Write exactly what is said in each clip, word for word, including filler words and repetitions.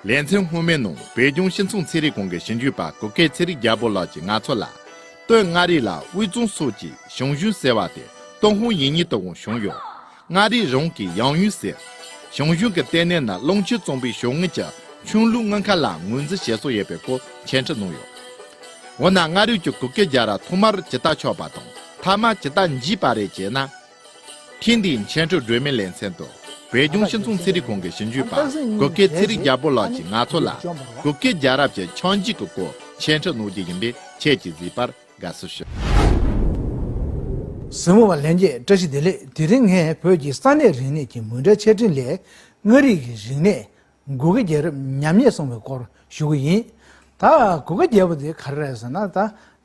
ལེ་ཚན་སྔོན་མའི་ནང་བོད་ལྗོངས་སྤྱི་ཚོགས་ཚན་རིག་ཁང་གི་ཞིབ་འཇུག་པ་གུ་གེ་ཚེ་རིང་རྒྱལ་པོ་ལགས་ཀྱིས་ང་ཚོ་ལ། སྟོད་མངའ་རིས་ལ་དབུས་གཙང་སོགས་ཀྱི་ཞང་ཞུང་ཟེར་བ་དེ་ཏུན་ཧོང་ཡིག་རྙིང་དུའང་བྱུང་ཡོད། མངའ་རིས་རང་གི་ཡང་ཡུན་ཟེར། ཞང་ཞུང་གི་ལྟེ་གནས་ནི་གླང་ཆེན་གཙང་པོའི་བྱང་ངོས་ཀྱི་ཆུ་ཀླུང་དངུལ་མཁར་ལ་ངོས་འཛིན་བྱེད་སྲོལ་ཡོད་པའི་སྐོར་འཆད་ཁྲིད་གནང་ཡོད། འོ་ན་མངའ་རིས་ཀྱི་གུ་གེ་རྒྱལ་རབས་ཐོག་མར་ཇི་ལྟར་ཆགས་པ་དང་མཐའ་མ་ཇི་ལྟར་འཇིག་པ་རེད་ཅེ་ན། ཐེངས་འདིའི་འཆད་ཁྲིད་སྒྲོན་མེའི་ལེ་ཚན་དུ་བོད་ལྗོངས་སྤྱི་ཚོགས་ཚན་རིག་ཁང་གི་ཞིབ་འཇུག་པ་གུ་གེ་ཚེ་རིང་རྒྱལ་པོ་ལགས་ཀྱིས་ང་ཚོ་ལ་གུ་གེ་རྒྱལ་རབས་ཀྱི་ཆགས་འཇིག་གི་སྐོར་འཆད་ཁྲིད་གནང་རྒྱུ་ཡིན་པས་ཁྱེད་ཀྱིས་གཟིགས་པར་དགའ་བསུ་ཞུ། གཟིགས་མོ་བ་ལྷན་རྒྱས་བཀྲ་ཤིས་བདེ་ལེགས། དེ་རིང་ངས་བོད་ཀྱི་ས་གནས་རིག་གནས་ཀྱི་མུ་འབྲེལ་འཆད་ཁྲིད་ལས་མངའ་རིས་ཀྱི་རིག་གནས་གུ་གེ་རྒྱལ་རབས་ཉམས་ཉེས་གསུངས་པའི་སྐོར་ཞུ་གི་ཡིན། ད་གུ་གེ་རྒྱལ་པོ་དེ་ག་རེ་རེད་ཟེར་ན། ད་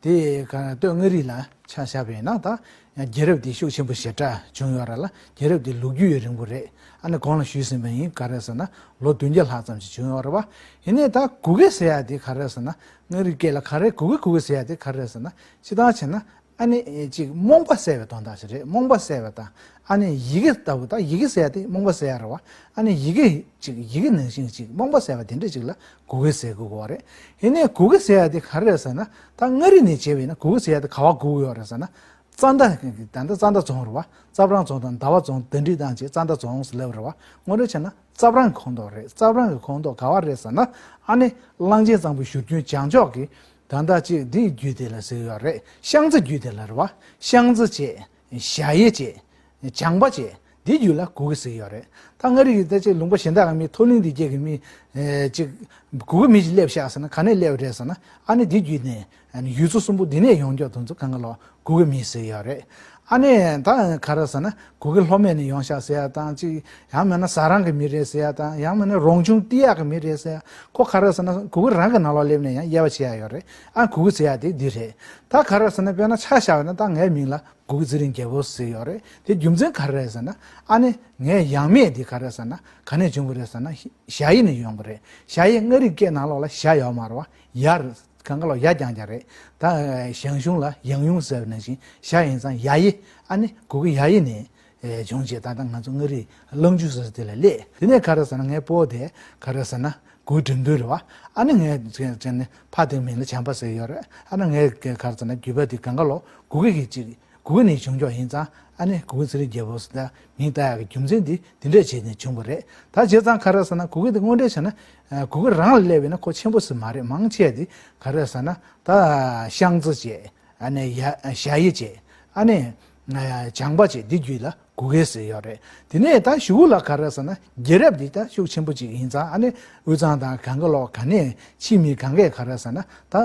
དེ་ག་སྟོད་མངའ་རིས་ལ་ཆ་བཞག་པ་ཡིན་ན། ད་རྒྱལ་རབས་དེ་ཤུགས་ཆེན་པོ་ཞེ་དྲག་བྱུང་ཡོད་རེད་ལ། རྒྱལ་རབས་དེ་ལོ་རྒྱུས་ཡང་རིང་པོ་རེད། ཨ་ནི་གོང་ལ་ཞུས་ཟིན་པ་ཡིན། ག་རེ་ཟེར་ན་ལོ་བདུན་བརྒྱ་ལྷག་ཙམ་ཞིག་བྱུང་ཡོད་རེད་བ། ཡིན་ནའི་ད་གུ་གེ་ཟེར་ཡ་དེ་ག་རེ་ཟེར་ན། མངའ་རིས་སྐད་ལ་ག་རེ་གུ་གེ་གུ་གེ་ཟེར་ཡ་དེ་ག་རེ་ཟེར་ན། སྤྱིར་བཏང་བྱས་ན། ཨ་ནི་ཅིག་རྨོངས་པ་བསལ་བའི་དོན་དག་ཅིག་རེད། རྨོངས་པ་བསལ་བ་དང་། ཨ་ནི་ཡི་གེ་ལྟ་བུ། ད་ཡི་གེ་ཟེར་ཡ་དེ་རྨོངས་པ་བསལ་ཡ་རེད་བ། ཨ་ནི་ཡི་གེ་ཅིག་ཡི་གེ་ནང་བཞིན་ཅིག་རྨོངས་པ་བསལ་བ་དེ་འདྲ་ཅིག་ལ་གུ་གེ་ཟེར་དགོས་ཀྱི་རེད། ཡིན་ནའི་གུ་གེ་ཟེར་ཡ་དེ་ག་རེ་རེད་ཟེར་ན། ད་མངའ་རིས་ནས་བྱས་པ་ཡིན་ན་གུ་གེ་ཟེར་ཡ་དེ་ག་པར་གུ་གི་ཡོད་རེད་ཟེར་ན། རྩ་མདའ། ད་ལྟ་རྩ་མདའ་རྫོང་རེད་བ། རྩ་བྲང་རྫོང་དང་ཟླ་བ་རྫོང་ཟླ་སྒྲིལ་བཏང་བྱས་རྩ་མདའ་རྫོང་ཟེར་ལབ་རེད་བ། དངོས་གནས་བྱས་ན་རྩ་བྲང་གི་ཁོངས་གཏོགས་རེད། རྩ་བྲང་གི་ཁོངས་གཏོགས་ག་པར་རེད་ཟེར་ན། ཨ་ནི་གླང་ཆེན་གཙང་པོའི་བཞུར་རྒྱུན་བྱང་ཕྱོགས་ཀྱི། ད་ལྟ་ཅིག་འདིའི་རྒྱུད་དེ་ལ་ཟེར་གྱི་ཡོད་རེད། ཤང་རྩེ་རྒྱུད་དེ་ལ་རེད་བ། ཤང་རྩེ་བྱས། ཞ་ཡི་བྱས། བྱང་པ་བྱས། འདི་རྒྱུད་ལ་གུ་གེ་ཟེར་གྱི་ཡོད་རེད། ད་མངའ་རིས་ཀྱི་ད་ཅིག་ལུང་པ་གཞན་དག་གི་མི། མཐོ་གླིང་འདི་གྱད་ཀྱི་མི་ཅིག་གུ་གེ་མི་ཅིག་སླེབས་ཤག་ཟེར་ན་ག་ནས་སླེབས་རེད་ཟེར་ན། ཨ་ནི་འདི་རྒྱུད་ནས། ཨ་ནི་ཡུལ་ཚོ་གསུམ་པོ་འདི་ནས་ཡོང་རྒྱུ་དེ་ཚོ་གང་ག་ལོ་གུ་གེ་མི་ཟེར་གྱི་ཡོད་རེད། ཨ་ནི་ད་ག་རེ་ཟེར་ན་གུ་གེ་ལྷོ་སྨད་ནས་ཡོང་ཤག་ཟེར་ཡ་དང་ཅིག་ཡང་མིན་ན་ཟ་རང་གི་མི་རེད་ཟེར་ཡ་དང་། ཡང་མིན་ན་རོང་ཆུང་ཏི་ཡག་གི་མི་རེད་ཟེར་ཡ། ཁོ་ག་རེ་ཟེར་ན་གུ་གེ་རང་གི་ནང་ལོགས་སླེབས་ནས་ཡང་དབྱེ་བ་ཕྱེ་ཡ་ཡོད་རེད། ཨ་གུ་གེ་ཟེར་ཡ་དེ་འདི་རེད། ད་ག་རེ་ཟེར་ན་དཔེར་ན་ཆ་བཞག་པ་ན་ད་ངའི་མིང་ལ་གུ་གེ་ཚེ་རིང་རྒྱལ་པོ་ཟེར་ཡོད་རེད། དེ་རྒྱུ་མཚན་ག་རེ་རེད་ཟེར་ན། ཨ་ནི་ངའི་ཡང་མིང་དེ་ག་རེ་ཟེར་ན་ག་ནས་བྱུང་བ་རེད་ཟེར་ན། ཞ་ཡི་ནས་ཡོང་བ་རེད། ཞ་ཡི་མངའ་རིས་སྐད་ནང་ལོགས་ལ་ཞ་ཡོད་མ་རེད་བ། ཡ་རེད། གང་ག་ལོ་ཡ་རྐྱང་རྐྱང་རེད། ད་ཞང་ཞུང་ལ་ཡང་ཡུང་ཟེར་བ་ནང་བཞིན་ཞ་ཡིན་ཙང་ཡ་ཡི། ཨ་ནི་གུ་གེ་ཡ་ཡི་ནས་བྱུང་བྱས་ད་ལྟ་ང་ཚོ་མངའ་རིས་གླང་ཆུ་ཟེར་དེ་ལ་སླེབས། དེ་ནས་ག་རེ་ཟེར་ན་ངའི་སྤོ་དེ་ག་རེ་ཟེར་ན་གུ་གེ་འགྲེམས་སྟོན་རེད་བ། ཨ་ནི་ངའི་ཕ་དེའི་མིང་ལ་བྱམས་པ་ཟེར་ཡོད་རེད། ཨ་ནི་ངའི་ག་རེ་ཟེར་ན་རྒྱུད་པ་དེ་གང་ག་ལོ་གུ་གེ་གི་ཅིག་གུ་གེ་ནས་བྱུང་ཆོག་ཡིན་ཙང་། ཨ་ནི་གུ་གེ་ཚེ་རིང་རྒྱལ་པོ་ཟེར་ད་མིང་བཏགས་ཡག་གི་རྒྱུ་མཚན་འདི་འདི་འདྲས་བྱས་ནས་བྱུང་བ་རེད། ད་བྱས་ཙང་ག་རེ་ཟེར་ན་གུ་གེ་འདི་དངོས་འབྲེལ་བྱས་ན། ཨ་གུ་གེ་རང་ལ་སླེབས་པས་ན་ཁོ་ཆེན་པོ་ཟིག་མ་རེད། མང་ཆེ་འདི་ག་རེ་ཟེར་ན་ད་ཤང་རྩེ་བྱས། ཨ་ནི་ཡ་ཞ་ཡི་བྱས། ཨ་ནི་ཨ་བྱང་པ་བྱས། འདི་རྒྱུད་ལ་གུ་གེ་ཟེར་ཡོད་རེད། དེ་ནས་ད་གཞུག་ལ་ག་རེ་ཟེར་ན་རྒྱལ་རབས་འདི་ད་ཤུགས་ཆེན་པོ་ཅིག་ཡིན་ཙང་། ཨ་ནི་དབུས་གཙང་དང་གང་ག་ལོག་ག་ནས་ཕྱིའི་མི་གང་གས་ག་རེ་ཟེར་ན། ད་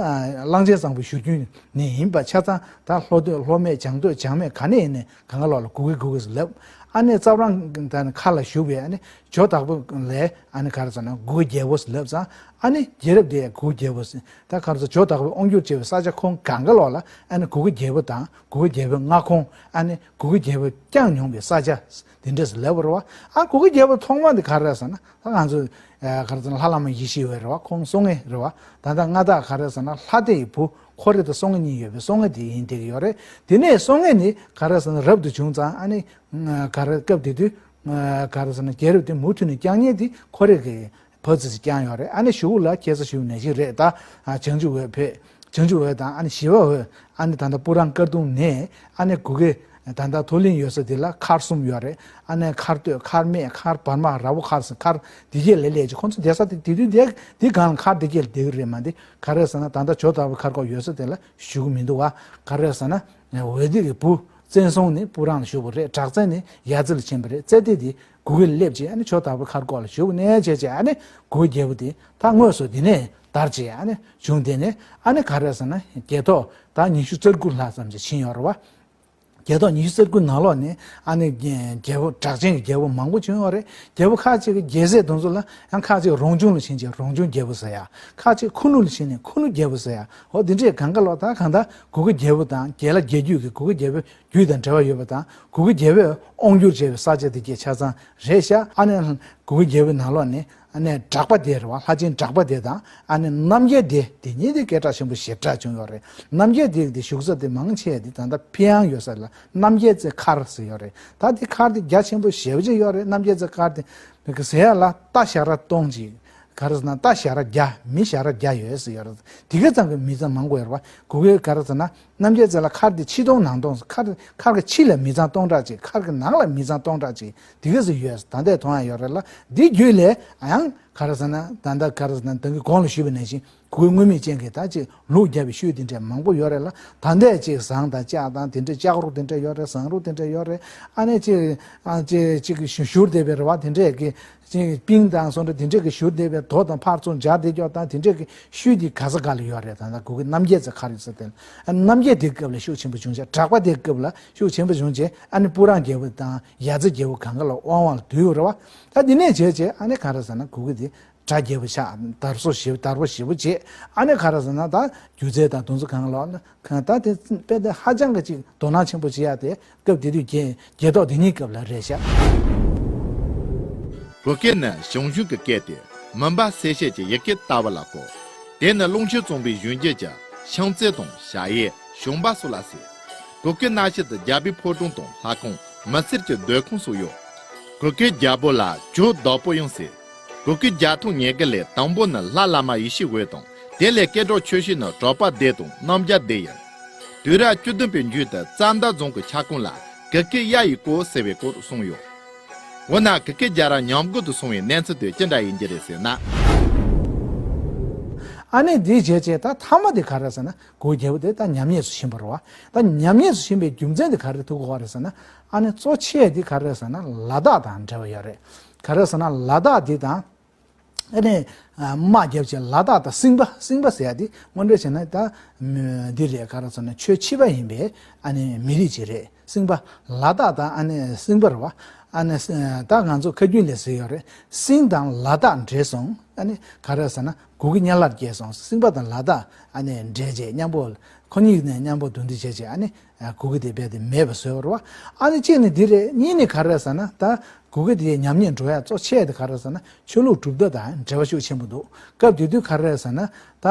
གླང་ཆེན་གཙང་པོའི་བཞུར་རྒྱུན་ནས་ཡིན་པ་ཆ་ཚང་། ད་ལྷོ་སྟོད་ལྷོ་སྨད་བྱང་སྟོད་བྱང་སྨད་ག་ནས་ཡིན་ནའི་གང་ག་ལོག་ལ་གུ་གེ་གུ་གེ་ཟེར་ལབ། ཨ་ནི་རྩ་བྲང་ད་ནི་མཁར་ལ་བཞུགས་པའི་ཨ་ནི་ཇོ་བདག་པོ་ལ་ཨ་ནི་ག་རེ་ཟེར་ན་གུ་གེ་རྒྱལ་པོ་ཟེར་ལབ་ཙང་། ཨ་ནི་རྒྱལ་རབས་དེ་གུ་གེ་རྒྱལ་པོ་ཟེར། ད་ག་རེ་ཟེར་ཇོ་བདག་པོས་དབང་བསྒྱུར་བྱས་པའི་ས་ཆ་ཁོངས་གང་ག་ལོག་ལ་ཨ་ནི་གུ་གེ་རྒྱལ་པོ་དང་གུ་གེ་རྒྱལ་པོའི་མངའ་ཁོངས། ཨ་ནི་གུ་གེ་རྒྱལ་པོས་བསྐྱངས་མྱོང་བའི་ས་ཆ་དེ་འདྲས་ལབ་པ་རེད་བ། ཨ་གུ་གེ་རྒྱལ་པོ་ཐོག་མ་དེ་ག་རེ་ཟེར་ན། ད་ང་ཚོས་ཨ་ག་རེ་ཟེར་ན་ལྷ་བླ་མ་ཡེ་ཤེས་འོད་རེད་བ། ཁོང་སོ་ལྔ་རེད་བ། ད་ལྟ་མངའ་བདག་ག་རེ་ཟེར་ན་ལྷ་སྡེ་ཡི་བུ་ཁོ་རེ་དང་སོ་ལྔ་གཉིས་ཡོད་པའི་སོ་ལྔ་དེ་ཡིན་བསྡད་ཀྱི་ཡོད་རེད། དེ་ནས་སོ་ལྔ་ནི་ག་རེ་ཟེར་ན་རབ་ཏུ་བྱུང་ཙང་། ཨ་ནི་ག་རེ་སྐབས་དེ་དུས་ག་རེ་ཟེར་ན་རྒྱལ་རབས་དེ་མུ་མཐུད་ནས་བསྐྱངས་མཁན་དེ་ཁོ་རེ་གི་བུ་ཚ་ཞིག་བསྐྱངས་ཡོད་རེད། ཨ་ནི་གཞུག་ལ་ཁ་སང་ཞུས་པ་ནང་བཞིན་རེད། ད་བྱང་ཆུབ་འོད་ཕེབས། བྱང་ཆུབ་འོད་དང་ཨ་ནི་ཞི་བ་འོད། ཨ་ནི་ད་ལྟ་སྤུ་རང་ཀར་དུང་ནས་ཨ་ནི་གུ་གེ་ད་ལྟ་མཐོ་གླིང་ཡོད་ས་དེ་ལ་མཁར་གསུམ་ཡོད་རེད། ཨ་ནི་མཁར་སྟོད། མཁར་སྨད། མཁར་བར་མ། ར་བོ་མཁར་ཟེར་མཁར་འདི་གྱད་ལ་སླེབས་ཀྱི། ཁོང་ཚོ་བསྡད་ས་དེ་དེ་དུས་དེ་དེ་སྒང་ལ་མཁར་འདི་གྱད་ལ་བསྡད་ཀྱི་རེད། མ་འདི་ག་རེ་ཟེར་ན་ད་ལྟ་ཇོ་བདག་པོའི་མཁར་སྐོར་ཡོད་ས་དེ་ལ་བཞུགས་ཀྱི་མི་འདུག་བ། ག་རེ་ཟེར་ན་འོད་ལྡེ་གི་བུ་བཙན་སྲོང་ནི་སྤུ་རང་ལ་བཞུགས་པ་རེད། གྲགས་བཙན་ནི་ཡ་རྩེ་ལ་ཕྱིན་པ་རེད། རྩེ་ལྡེ་དེ་གུ་གེ་ལ་སླེབས་རྗེས་ཨ་ནི་ཇོ་བདག་པོའི་མཁར་སྐོར་ལ་བཞུགས་ནས་བྱས་རྗེས་ཨ་ནི་གུ་གེ་རྒྱལ་པོ་དེ་ད་དངོས་སུ་དེ་ནས་དར་རྗེས་ཨ་ནི་བྱུང་། དེ་ནས་ཨ་ནི་ག་རེ་ཟེར་ན་རྒྱལ་ཐོག་ད་ཉི་ཤུ་རྩ་དགུ་ལྷག་ཙམ་ཅིག་ཕྱིན་ཡོད་རེད་བ། རྒྱལ་ཐོག་ཉི་ཤུ་རྩ་དགུ་ནང་ལོགས་ནས་ཨ་ནི་རྒྱལ་པོ་གྲགས་ཅན་གྱི་རྒྱལ་པོ་མང་པོ་བྱུང་ཡོད་རེད། རྒྱལ་པོ་ཁག་ཅིག་གི་རྒྱལ་སྲས་དེ་ཚོ་ལ་ཡང་ཁག་ཅིག་རོང་ཆུང་ལ་ཕྱིན་རྗེས་རོང་ཆུང་རྒྱལ་པོ་ཟེར་ཡ། ཁག་ཅིག་ཁུ་ནུ་ལ་ཕྱིན་ནས་ཁུ་ནུ་རྒྱལ་པོ་ཟེར་ཡ། འོ་དེ་འདྲས་གང་ག་ལོག་ད་གང་ལྟར་གུ་གེ་རྒྱལ་པོ་དང་རྒྱལ་བླ་རྒྱལ་བརྒྱུད་ཀྱི་གུ་གེ་རྒྱལ་པོའི་རྒྱུད་དང་འབྲེལ་བ་ཡོད་པ་དང་། གུ་གེ་རྒྱལ་པོས་དབང་བསྒྱུར་བྱས་པའི་ས་ཆ་དེ་གྱད་ཆ་ཚང་རེད་ཤག་ཨ་ནི་གུ་གེ་རྒྱལ་པོའི་ནང་ལོགས་ནས་ཨ་ནི་གྲགས་པ་སྡེ་རེད་བ། ལྷ་ཆེན་གྲགས་པ་སྡེ་དང་ཨ་ནི་རྣམ་རྒྱལ་སྡེ། དེ་གཉིས་དེ་སྐད་གྲགས་ཆེན་པོ་ཞེ་དྲག་བྱུང་ཡོད་རེད། རྣམ་རྒྱལ་སྡེ་དེ་བཞུགས་ས་དེ་མང་ཆེ་དེ་ད་ལྟ་ཕིང་ཡང་ཡོད་ས་ལ་རྣམ་རྒྱལ་རྩེ་མཁར་ཟེར་ཡོད་རེད། ད་དེ་མཁར་དེ་རྒྱ་ཆེན་པོ་ཞེ་པོ་ཅིག་ཡོད་རེད། རྣམ་རྒྱལ་རྩེ་མཁར་དེ་ཟེར་ཡ་ལ་རྟ་ཞག་ར་སྟོང་ཅིག་ག་རེ་ཟེར་ན་རྟ་ཞལ་རས་བརྒྱ། མི་ཞལ་རས་བརྒྱ་ཡོད་ཟེར་ཡོད་རེད། དེ་ག་ཙམ་གྱི་མི་ཚང་མང་པོ་ཡོད་རེད་བ། གུ་གེ་ག་རེ་ཟེར་ན་རྣམ་རྒྱལ་རྩེ་ལ་མཁར་དེ་ཕྱི་སྟོང་ནང་སྟོང་། མཁར་མཁར་གྱི་ཕྱི་ལ་མི་ཚང་སྟོང་ཕྲག་གཅིག། མཁར་གྱི་ནང་ལ་མི་ཚང་སྟོང་ཕྲག་གཅིག། དེ་ག་ཟེར་ཡོད། ད་ལྟའི་མཐོང་ཡ་ཡོད་རེད་ལ། འདི་བརྒྱུད་ལས་ཡང་ག་རེ་ཟེར་ན་ད་ལྟ་ག་རེ་ཟེར་ན་ད་གིན་གོང་ལ་ཞུས་པ་ནང་བཞིན། གུ་གེ་དངུལ་མིག་ཅན་གྱི་ད་ཅིག་ལུག་བརྒྱབ་པའི་ཤུལ་དེ་འདྲ་མང་པོ་ཡོད་རེད་ལ། ད་ལྟའི་ཅིག་ཟངས་དང་ལྕགས་དང་དེ་འདྲའི་ལྕགས་རོགས་དེ་འདྲ་ཡོད་རེད། ཟངས་རོགས་དེ་འདྲ་ཡོད་རེད། ཨ་ནི་ཅིག་ཨ་ཅིག་ཅིག་བཞུར་བསྡད་པའི་རེད་བ། དེ་འདྲས་ཀྱི་ཅིག་པིང་དང་སོགས་འདྲ་དེ་འདྲས་ཀྱི་བཞུར་བསྡད་པའི་རྡོ་དང་ཕར་ཚུར་འབྱར་བསྡད་ཀྱོག་དང་དེ་འདྲས་ཀྱི་ཤུལ་དེ་ག་ས་ག་ལ་ཡོད་རེད། ད་ལྟ་གུ་གེ་རྣམ་རྒྱལ་རྩེ་མཁར་ཡོད་ས་དེ་ལ། ཨ་རྣམ་རྒྱལ་དེའི་སྐབས་ལ་ཤུགས་ཆེན་པོ་བྱུང་བྱས། གྲགས་པ་དེའི་སྐབས་ལ་ཤུགས་ཆེན་པོ་བྱུང་བྱས། ཨ་ནི་སྤུ་རངས་རྒྱལ་པོ་དང་ཡ་རྩེ་རྒྱལ་པོ་གང་ག་ལ་དབང་བ་ལ་བསྡུས་ཡོད་རེད་བ། ད་འདི་ནས་བྱས་བྱས་ཨ་ནི་ག་རེ་ཟེར་ན་གུ་གེ་དེ། གྲ་རྒྱས་པོ་ཆགས། དར་སོ་ཞེ་དར་པོ་ཞེ་པོ་བྱས། ཨ་ནི་ག་རེ་ཟེར་ན་ད་སྒྱུ་རྩལ་དང་དེ་ཚོ་གང་ལ་གང་ད་དེ་དཔེ་དེ་ཧ་ཅང་གི་ཅིག་དོ་སྣང་ཆེན་པོ་བྱེད་ཡ་དེ་སྐབས་དེ་དུས་རྒྱལ་རྒྱལ་ཐོག་དེ་གཉིས་སྐབས་ལ་རེད་ཤག་གུ་གེ་ནི་ཞང་ཞུང་གི་སྐད་དེ། མུན་པ་སེལ་བྱེད་ཀྱི་ཡི་གེ་ལྟ་བུ་ལ་གོ། དེ་ནི་ཀློང་ཆེན་རྩོམ་པའི་གཞུང་རྒྱན་གྱི་ཤིང་རྩེ་དང་བྱ་ཡས་ཞིང་པ་སོགས་ལ་ཟེར། གུ་གེ་སྣ་ཤུ་དེ་རྒྱལ་པོའི་ཕོ་བྲང་དང་ལྷ་ཁང་། མི་སེར་གྱི་སྡོད་ཁང་སོགས་ཡོད། གུ་གེ་རྒྱལ་པོ་ལ་ཇོ་བདག་པོ་ཡང་ཟེར། གུ་གེ་རྒྱལ་ཐང་ཉེར་དགུ་ལས་དང་པོ་ནི་ལྷ་བླ་མ་ཡེ་ཤེས་འོད་དང་། དེ་ལས་སྐད་གྲགས་ཆོས་སྲིད་ནི་གྲགས་པ་སྡེ་དང་རྣམ་རྒྱལ་སྡེ་ཡིན། དུས་རབས་བཅུ་བདུན་པའི་མཇུག་ཏུ་རྩ་མདའ་རྫོང་གི་ཁྱབ་ཁོངས་ལ་གུ་གེ་གཡའ་ཡི་སྐོར་ཟེར་བའི་སྐོར་གསུངས་ཡོད། འོ་ན་གུ་གེ་རྒྱལ་རབས་ཉམས་རྒུད་དུ་སོང་བའི་གནས་ཚུལ་དེ་ཅི་འདྲ་ཡིན་གྱི་རེད་ཟེར་ན། ཨ་ནི་འདིའི་རྗེས་བྱས་ད་མཐའ་མ་དེ་ག་རེ་ཟེར་ན། གུ་གེ་རྒྱལ་པོ་དེ་ད་ཉམས་ཉེས་སུ་ཕྱིན་པ་རེད་བ། ད་ཉམས་ཉེས་སུ་ཕྱིན་པའི་རྒྱུ་མཚན་དེ་ག་རེ་ཐུག་གི་ཡོད་རེད་ཟེར་ན། ཨ་ནི་གཙོ་ཆེ་དེ་ག་རེ་ཟེར་ན་ལ་དྭགས་དང་འབྲེལ་བ་ཡོད་རེད། ག་རེ་ཟེར་ན་ལ་དྭགས་དེ་དང་། ཨ་ནི་དམག་བརྒྱབ་བྱས་ལ་དྭགས་དང་སིང་པ། སིང་པ་ཟེར་ཡ་དེ་དངོས་འབྲེལ་བྱས་ན་ད་འདི་རེད། ག་རེ་ཟེར་ན་ཆོས་ཕྱི་པ་ཡིན་པའི་ཨ་ནི་མི་རིགས་ཅིག་རེད། སིང་པ། ལ་དྭགས་དང་ཨ་ནི་སིང་པ་རེད་བ། ཨ་ནི་ད་ང་ཚོ་ཁ་རྒྱུན་ལས་ཟེར་ཡོད་རེད། སིང་དང་ལ་དྭགས་འདྲེས་སོང་། ཨ་ནི་ག་རེ་ཟེར་ན་གུ་གེ་དམྱལ་བར་སྐྱེས་སོང་། སིང་པ་དང་ལ་དྭགས་ཨ་ནི་འདྲེས་བྱས་མཉམ་པོ། ཁོ་གཉིས་ནས་མཉམ་པོ་འདུ་འཛི་བྱས་བྱས་ཨ་ནི་གུ་གེ་དེ་རྦད་དེ་མེད་པ་བཟོས་པ་རེད་བ། ཨ་ནི་གཅིག་ནི་འདི་རེད། གཉིས་ནི་ག་རེ་ཟེར་ན་ད་གུ་གེ་དེ་ཉམས་ཉེས་འགྲོ་ཡ་གཙོ་ཆེ་དེ་ག་རེ་ཟེར་ན་ཆོས་ལུགས་གྲུབ་མཐའ་དང་འབྲེལ་བ་ཤུགས་ཆེན་པོ་འདུག་སྐབས་དེ་དུས་ག་རེ་ཟེར་ན་ད་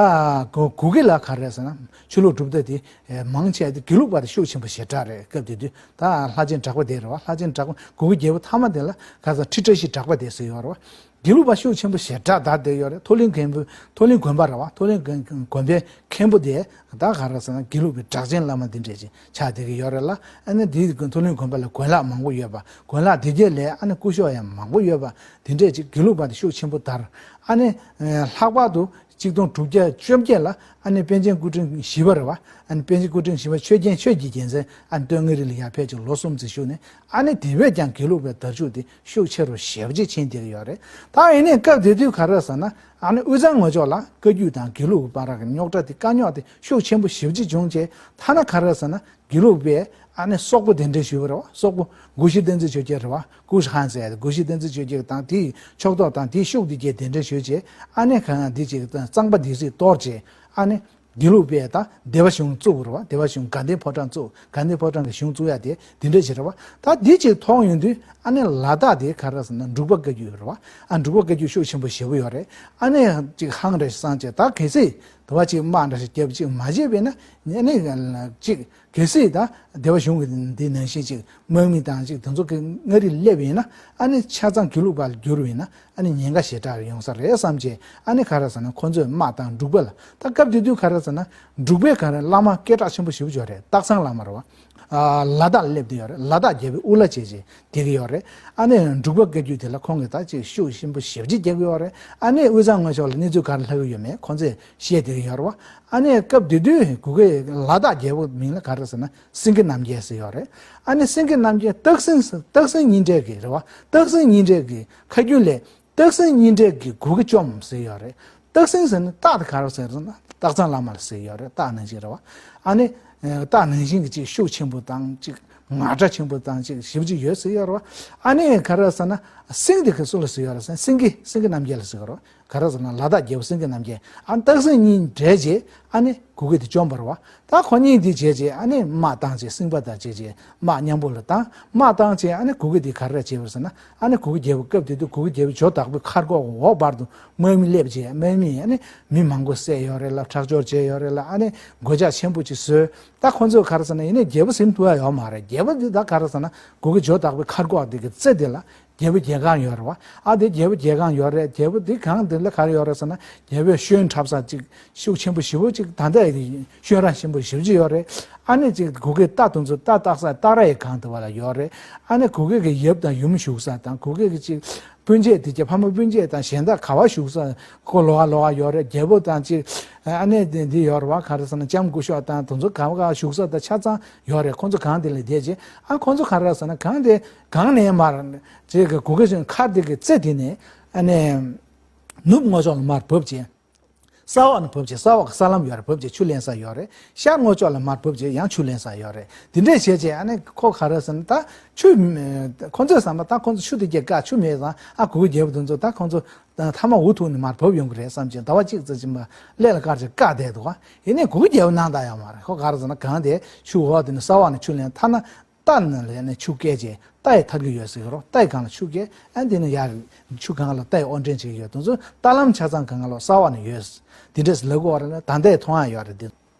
གུ་གུ་གེ་ལ་ག་རེ་ཟེར་ན་ཆོས་ལུགས་གྲུབ་མཐའ་དེ་མང་ཆེ་དེ་དགེ་ལུགས་པ་དེ་ཤུགས་ཆེན་པོ་ཞེ་དྲག་རེད། སྐབས་དེ་དུས་ད་ལྷ་ཆེན་གྲགས་པ་དེ་རེད་བ། ལྷ་ཆེན་གྲགས་པ་གུ་གེ་རྒྱལ་པོ་མཐའ་མ་དེ་ལ་ག་ས་ཁྲི་བཀྲ་ཤིས་གྲགས་པ་དེ་ཟེར་ཡོད་རེད་བ། དགེ་ལུགས་པ་ཤུགས་ཆེན་པོ་ཞེ་དྲག་དར་བསྡད་ཡོད་རེད། མཐོ་གླིང་མཁན་པོ། མཐོ་གླིང་དགོན་པ་རེད་བ། མཐོ་གླིང་དགོན་དགོན་པའི་མཁན་པོ་དེ་ད་ག་རེ་ཟེར་ན་དགེ་ལུགས་པའི་གྲགས་ཅན་བླ་མ་འདི་འདྲས་ཅིག་ཆགས་བསྡད་ཀྱི་ཡོད་རེད་ལ། ཨ་ནི་དེའི་མཐོ་གླིང་དགོན་པ་ལ་དགོན་ལག་མང་པོ་ཡོད་པ། དགོན་ལག་དེ་གྱད་ལས་ཨ་ནི་སྐུ་ཞབས་ཡང་མང་པོ་ཡོད་པ། དེ་འདྲས་ཅིག་དགེ་ལུགས་པ་དེ་ཤུགས་ཆེན་པོ་དར། ཨ་ནི་ལྷག་པར་དུ་གཅིག་སྟོང་དྲུག་བརྒྱ་བཅོ་བརྒྱད་ལ་ཨ་ནི་པཎ་ཆེན་སྐུ་ཕྲེང་བཞི་པ་རེད་བ། ཨ་ནི་པཎ་ཆེན་སྐུ་ཕྲེང་བཞི་པ་ཆོས་རྒྱལ་ཆོས་ཀྱི་རྒྱལ་མཚན་ཨ་ནི་སྟོད་མངའ་རིས་ལ་ཡར་ཕེབས་ཅིག་ལོ་གསུམ་ཙམ་བཞུགས་ནས། ཨ་ནི་དེ་བས་ཀྱང་དགེ་ལུགས་པའི་དར་ཕྱུག་དེ་ཤུགས་ཆེ་རུ་ཞེ་པོ་ཅིག་ཕྱིན་བསྡད་ཀྱི་ཡོད་རེད། ད་ཡིན་ནའི་སྐབས་དེ་དུས་ག་རེ་ཟེར་ན་ཨ་ནི་དབུས་གཙང་ངོས་ཕྱོགས་ལ་བཀའ་བརྒྱུད་དང་དགེ་ལུགས་ཀྱི་བར་གྱི་རྙོག་དྲ་དེ་དཀའ་རྙོག་དེ་ཤུགས་ཆེན་པོ་ཞེ་པོ་ཅིག་བྱུང་རྗེས། ཐ་ན་ག་རེ་ཟེར་ན་དགེ་ལུགས་པས་ཨ་ནི་སོག་པོ་གདན་འདྲེན་ཞུས་པ་རེད་བ། སོག་པོ་སྒོར་གཞི་བསྟན་འཛིན་ཆོས་རྒྱལ་རེད་བ། ཀུ་ཤི་ཧན་ཟེར་ཡ་དེ་སྒོར་གཞི་བསྟན་འཛིན་ཆོས་རྒྱལ་དང་དེའི་ཕྱོགས་གཏོགས་དང་དེའི་ཤུགས་དེ་གྱད་གདན་འདྲེན་ཞུས་རྗེས། ཨ་ནི་གང་ཡང་དེ་ཅིག་གཙང་པ་སྡེ་སྲིད་གཏོར་རྗེས་ཨ་ནི། དགེ་ལུགས་པས་ད་སྡེ་པ་གཞུང་བཙུགས་པ་རེད་བ། སྡེ་པ་གཞུང་དགའ་ལྡན་ཕོ་བྲང་བཙུགས། དགའ་ལྡན་ཕོ་བྲང་གི་གཞུང་བཙུགས་ཡ་དེ་དེ་འདྲ་ཞིག་རེད་བ། ད་འདི་ཅིག་མཐོང་ཡོང་དུས་ཨ་ནི་ལ་དྭགས་དེ་ག་རེ་ཟེར་ན་འབྲུག་པ་བཀའ་བརྒྱུད་རེད་བ། ཨ་འབྲུག་པ་བཀའ་བརྒྱུད་ཤུགས་ཆེན་པོ་ཞེ་པོ་ཡོད་རེད། ཨ་ནི་ཅིག་ཧང་རེ་སང་བྱས་ད་གལ་སྲིད་དེ་བ་ཅིག་དམག་འདྲ་ཞིག་རྒྱབ་ཅིག་མ་བྱས་པས་ན་ཨ་ནི་ཅིག་གལ་སྲིད་ད་སྡེ་པ་གཞུང་གི་འདི་ནང་བཞིན་ཅིག་དམག་མི་དང་ཅིག་དེ་ཚོ་གི་མངའ་རིས་སླེབས་ཡིན་ན་ཨ་ནི་ཆ་ཚང་དགེ་ལུགས་པ་ལ་བསྒྱུར་བ་ཡིན་ན། ཨ་ནི་ཉེན་ཁ་ཞེ་དྲག་ཡོང་ས་རེད་བསམ་བྱས། ཨ་ནི་ག་རེ་ཟེར་ན་ཁོ་ཚོས་དམག་བཏང་འབྲུག་པ་ལ། ད་སྐབས་དེ་དུས་ག་རེ་ཟེར་ན་འབྲུག་པའི་ག་རེ་བླ་མ་སྐད་གྲགས་ཆེན་པོ་ཞེ་པོ་ཅིག་ཡོད་རེད། སྟག་ཚང་བླ་མ་རེད་བ། ཨ་ལ་དྭགས་སླེབས་བསྡད་ཡོད་རེད། ལ་དྭགས་རྒྱལ་པོའི་དབུ་བླ་བྱས་བྱས་བསྡད་ཀྱི་ཡོད་རེད། ཨ་ནི་འབྲུག་པ་བཀའ་བརྒྱུད་དེ་ལ་ཁོང་གིས་ད་ཅིག་ཤུགས་ཆེན་པོ་ཞེ་པོ་ཅིག་རྒྱག་གི་ཡོད་རེད། ཨ་ནི་དབུས་གཙང་ངོས་ཕྱོགས་ལ་གནས་ཚུལ་ག་རེ་ལྷག་གི་ཡོད་མེད་ཁོང་ཚོས་བཤད་བསྡད་ཀྱི་ཡོད་རེད་བ། ཨ་ནི་སྐབས་དེ་དུས་གུ་གེ་ལ་དྭགས་རྒྱལ་པོ་མིང་ལ་ག་རེ་ཟེར་ན་སེང་གེ་རྣམ་རྒྱལ་ཟེར་ཡོད་རེད། ཨ་ནི་སེང་གེ་རྣམ་རྒྱལ་སྟག་སེང་སྟག་སེང་གཉིས་འདྲེས་ཀྱི་རེད་བ། སྟག་སེང་གཉིས་འདྲེས་ཀྱི་ཁ་རྒྱུན་ལས། སྟག་སེང་གཉིས་འདྲེས་ཀྱི་གུ་གེ་བཅོམ་ཟེར་ཡོད་རེད། སྟག་སེང་ཟེར་ན་སྟག་དེ་ག་རེ་ཟེར་ཟེར་ན་སྟག་ཚང་བླ་མ་ལ་ཟེར་ཡོད་རེད། སྟག་ནང་བཞིན་རེད་བ། ཨ་ནི་སྟག་ནང་བཞིན་གྱི་ཅིག་ཤུགས་ཆེན་པོ་དང་ཅིག་ངར་སྒྲ་ཆེན་པོ་དང་ཅིག་ཞེ་པོ་ཅིག་ཡོད་ཟེར་ཡོད་རེད་བ། ཨ་ནི་ག་རེ་ཟེར་ན་སེང་དེ་ག་སུ་ལ་ཟེར་ཡོད་རེད་ཟེར་ན་སེང་གེ་སེང་གེ་རྣམ་རྒྱལ་ལ་ཟེར་ཡོད་རེད་བ། ག་རེ་ཟེར་ན་ལ་དྭགས་རྒྱལ་པོ་སེང་གེ་རྣམ་རྒྱལ། ཨ་ནི་སྟག་སེང་གཉིས་འདྲེས་རྗེས་ཨ་ནི་གུ་གེ་དེ་བཅོམ་པ་རེད་བ། ད་ཁོ་གཉིས་དེ་བྱས་རྗེས་ཨ་ནི་དམག་བཏང་རྗེས་སེང་པ་དང་བྱས་རྗེས་དམག་མཉམ་པོ་ལ་བཏང་། དམག་བཏང་རྗེས་ཨ་ནི་གུ་གེ་དེ་ག་རེ་བྱས་པ་རེད་ཟེར་ན། ཨ་ནི་གུ་གེ་རྒྱལ་པོ་སྐབས་དེ་དུས་གུ་གེ་རྒྱལ་པོ་ཇོ་བདག་པོའི་མཁར་སྒོ་འོག་བར་དུ་དམག་མི་སླེབས་རྗེས་དམག་མིས་ཨ་ནི་མི་མང་པོ་བསད་ཡོད་རེད་ལ། ཁྲག་སྦྱོར་བྱས་ཡོད་རེད་ལ། ཨ་ནི་གོད་ཆག་ཆེན་པོ་ཅིག་བཟོས། ད་ཁོ་ཚོས་ག་རེ་ཟེར་ན་ཡིན་ནའི་རྒྱལ་པོ་ཟིན་ཐུབ་ཡ་ཡོད་མ་རེད། རྒྱལ་པོ་འདི་ད་ག་རེ་ཟེར་ན་གུ་གེ་ཇོ་བདག་པོའི་མཁར་སྒོ་འདི་གི་རྩེ་འདི་ལ་ རྒྱལ་པོ་རྒྱལ་ཁང་ཡོད་རེད་བ། ཨ་དེ་རྒྱལ་པོ་རྒྱལ་ཁང་ཡོད་རེད། རྒྱལ་པོ་དེ་གང་དེ་ལ་ག་རེ་ཡོད་རེད་ཟེར་ན། རྒྱལ་པོའི་ཤོན་འཁྲབ་ས་ཅིག་ཤུགས་ཆེན་པོ་ཞེ་པོ་ཅིག་ད་ལྟ་ཡི་ཤོན་ར་ཆེན་པོ་ཞེ་པོ་ཅིག་ཡོད་རེད། ཨ་ནི་ཅིག་གུ་གེ་རྟ་དེ་ཚོ་རྟ་བཏགས་ས་རྟ་རའི་སྒང་དེ་བ་ལ་ཡོད་རེད། ཨ་ནི་གུ་གེ་གི་ཡབ་དང་ཡུམ་བཞུགས་ས་དང་གུ་གེ་གི་ཅིག་སྤུན་མཆེད་དེ་གྱ་ཕ་མ་སྤུན་མཆེད་དང་གཞན་དག་ག་བ་བཞུགས་ས་ཁོ་ལོགས་ཀ་ལོགས་ཀ་ཡོད་རེད། རྒྱལ་པོ་དང་ཅིག་ཨ་ནི་འདི་འདི་ཡོད་རེད་བ། ག་རེ་ཟེར་ན་ལྕམ་སྐུ་ཞབས་དང་དེ་ཚོ་ག་བ་ག་བཞུགས་ས་དང་ཆ་ཚང་ཡོད་རེད། ཁོང་ཚོ་གང་དེ་ལ་བསྡད་རྗེས་ཨ་ཁོང་ཚོ་ག་རེ་ཟེར་ན་གང་དེ་གང་ནས་མར་ཅིག་གི་གུ་གེ་ཅིག་མཁར་དེ་གི་རྩེ་དེ་ནས་ཨ་ནི་ནུབ་ངོས་ཕྱོགས་ལ་མར་བབས་རྗེས། ས་འོག་ནས་བབས་རྗེས་ས་འོག་གི་ས་ལམ་ཡོད་རེད། བབས་རྗེས་ཆུ་ལེན་ས་ཡོད་རེད། ཤར་ངོས་ཕྱོགས་ལ་མར་བབས་རྗེས་ཡང་ཆུ་ལེན་ས་ཡོད་རེད། དེ་འདྲས་བྱས་རྗེས་ཨ་ནི་ཁོ་ག་རེ་ཟེར་ན་ད་ཆུ་མེད། ཁོ་ཚོས་བསམ་པ་ད་ཁོ་ཚོ་ཆུ་དེ་གྱི་བཀག་ཆུ་མེད་ཙང་ཨ་གུ་གུ་རྒྱལ་པོ་དེ་ཚོ་ད་ཁོ་ཚོ་ད་མཐའ་མ་འུ་ཐུག་ནས་མར་བབས་ཡོང་གི་རེད་བསམ་བྱས་ཟླ་བ་གཅིག་ཙམ་ཕྱིན་པ་ཀླད་ལ་བཀག་བྱས་བཀག་བསྡད་འདུག་ག་ཡིན་ནའི་གུ་གུ་རྒྱལ་པོ་སྣང་དག་ཡོད་མ་རེད། ཁོ་ག་རེ་ཟེར་ན་གང་དེ་ཆུ་འོག་དེ་ནས་ས་འོག་ནས་ཆུ་ལེན་ཐ་ན། རྟ་ནང་ལ་ནས་ཆུ་བསྐྱལ་རྗེས་རྟ་ཡི་ཐར་གྱི་ཡོད་ཟེར་གི་རོ། རྟ་ཡི་སྒང་ལ་ཆུ་བསྐྱལ་ཨ་འདི་ནས་ཡར་ཆུ་སྒང་ལ་རྟ་ཡི་དབོར་འདྲེན་བྱེད་ཀྱི་ཡོད། དེ་ཚོ་རྟ་ལམ་ཆ་ཚང་སྒང་ལ་ས་འོག་ནས་ཡོད། འདི་འདྲས་ལབ་གི་ཡོད་རེད་ན་ད་ལྟའི་མཐོང་ཡ་ཡོད་རེད་འདི།